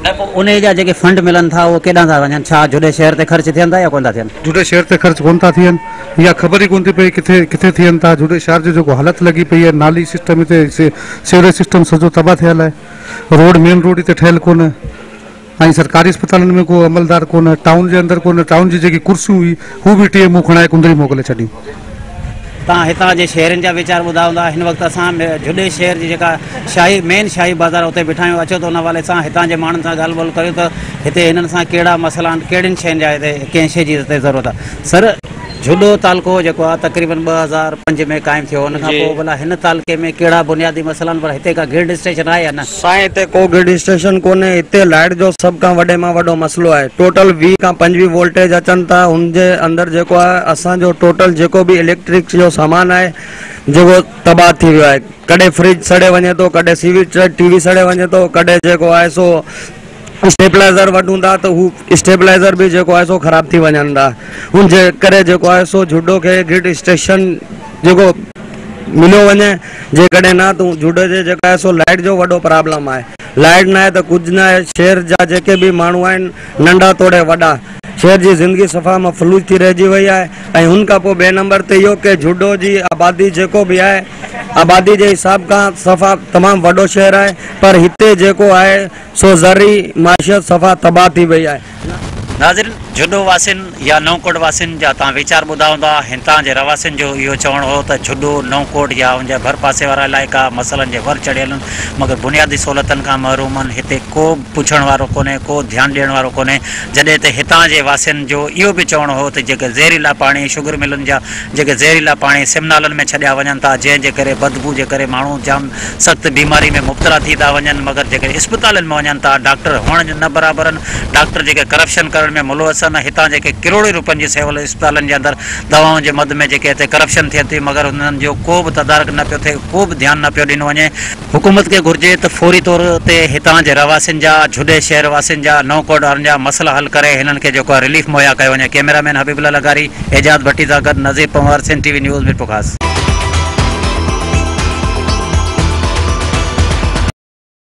۽ پوء انهيء جا جيڪي فنڊ ملن ٿا اهي ڪيڏانهن ٿا وڃن؟ ڇا جهڏي شهر تي خرچ ٿين ٿا يا ڪونه ٿا ٿين؟ جهڏي شهر تي خرچ ڪونه ٿا ٿين اها خبر ئي ڪونه ٿي پئي ڪٿي ڪٿي ٿين ٿا جهڏي شهر جو جيڪو حالت لڳي پئي آهي نالي سسٽم هتي سيوريج سسٽم سڄو تباهه ٿيل آهي روڊ مين روڊ هتي ٺهيل ڪونه ۽ سرڪاري اسپتالن ۾ ڪو عملدار ڪونه ٽائون جي اندر ڪونه ٽائون جي جيڪي ڪرسيون هئي هو به ٽي ايم او کڻائي ڪنڊري موڪلي ڇڏيون. توهان هتان جي شهرين جا ويچار ٻڌا هوندا هن وقت اسان جهڏي شهر جي جيڪا شاهي مين شاهي بازار اتي بيٺا آهيون اچو ته ان حوالي سان هتان جي ماڻهن سان ڳالهه ٻولهه ڪريون ته هتي هنن سان ڪهڙا مسئلا آهن ڪهڙين شين جا هتي ڪنهن شي جي هتي ضرورت آهي سر جهڏو تعلقو جيڪو آهي تقريبن 2005 ۾ قائم ٿيو ان کان پوء ڀلا هن تعلقي ۾ ڪهڙا بنيادي مسئلا آهن پر هتي ڪا گرڊ اسٽيشن آهي يا نه؟ سائين هتي ڪو گرڊ اسٽيشن ڪونهي هتي لائيٽ جو سڀ کان وڏي مان وڏو مسئلو آهي ٽوٽل 20 کان 25 وولٽيج اچن ٿا هن جي اندر جيڪو آهي اسان جو ٽوٽل جيڪو به اليڪٽرڪ جو سامان آهي جيڪو تباهه ٿي ويو آهي ڪڏهن فرج سڙي وڃي ٿو ڪڏهن سي وي ٽي وي سڙي وڃي ٿو ڪڏهن جيڪو آهي سو اسٽيبلائزر وٺون ٿا ته هو اسٽيبلائزر به جيڪو آهي سو خراب ٿي وڃن ٿا هن جي ڪري جيڪو آهي سو جهڏو کي گرڊ اسٽيشن جيڪو مليو وڃي جيڪڏهن نه ته جهڏي جي جيڪو آهي سو لائيٽ جو وڏو پرابلم آهي لائيٽ نه آهي ته ڪجهه نه آهي شهر جا جيڪي به ماڻهو آهن ننڍا توڙي وڏا شهر جي زندگي صفا مفلوج ٿي رهجي وئي آهي ۽ هن کان پوء ٻئي نمبر تي اهو ڪي جهڏو جي آبادي جيڪو به آهي آبادي جي حساب کان صفا تمام وڏو شهر آهي پر هتي جيڪو آهي سو زرعي معيشت صفا تباهه ٿي وئي آهي. ناظرين جهڏو واسين يا نئون ڪوٽ واسين جا توهان ويچار ٻڌا هوندا، هتان جي رهواسين جو اهو چوڻ هو ته جهڏو، نئون ڪوٽ يا ان جا ڀر پاسي وارا علائقا مسئلن جي ور چڙهيل آهن مگر بنيادي سهولتن کان محروم آهن، هتي ڪو به پڇڻ وارو ڪونهي، ڪو ڌيان ڏيڻ وارو ڪونهي، جڏهن ته هتان جي واسين جو اهو به چوڻ هو ته جيڪي زهريلا پاڻي شگر ملن جا جيڪي زهريلا پاڻي سم نالن ۾ ڇڏيا وڃن ٿا جنهن جي ڪري بدبو جي ڪري ماڻهو جام سخت بيماري ۾ مبتلا ٿي ٿا وڃن مگر جيڪڏهن اسپتالن ۾ وڃن ٿا ڊاڪٽر هئڻ جو نه برابر آهن ڊاڪٽر جيڪي ڪرپشن ڪرڻ ۾ ملوث آهن هتان جيڪي ڪروڙين روپين جي سول اسپتالن جي اندر دوائن جي مد ۾ جيڪي هتي ڪرپشن ٿئي ٿي مگر انهن جو ڪو به تدارڪ نه پيو ٿئي ڪو به ڌيان نه پيو ڏنو وڃي. حڪومت کي گهرجي ته فوري طور تي هتان جي رهواسين جا جهڏي شهر واسين جا نئون ڪوٽ وارن جا مسئلا حل ڪري هنن کي جيڪو آهي رليف مهيا ڪيو وڃي ڪئميرا مين حبيب الله لغاري اعجاز ڀٽي سان گڏ Nazir Panhwar Sindh T V news Mirpurkhas.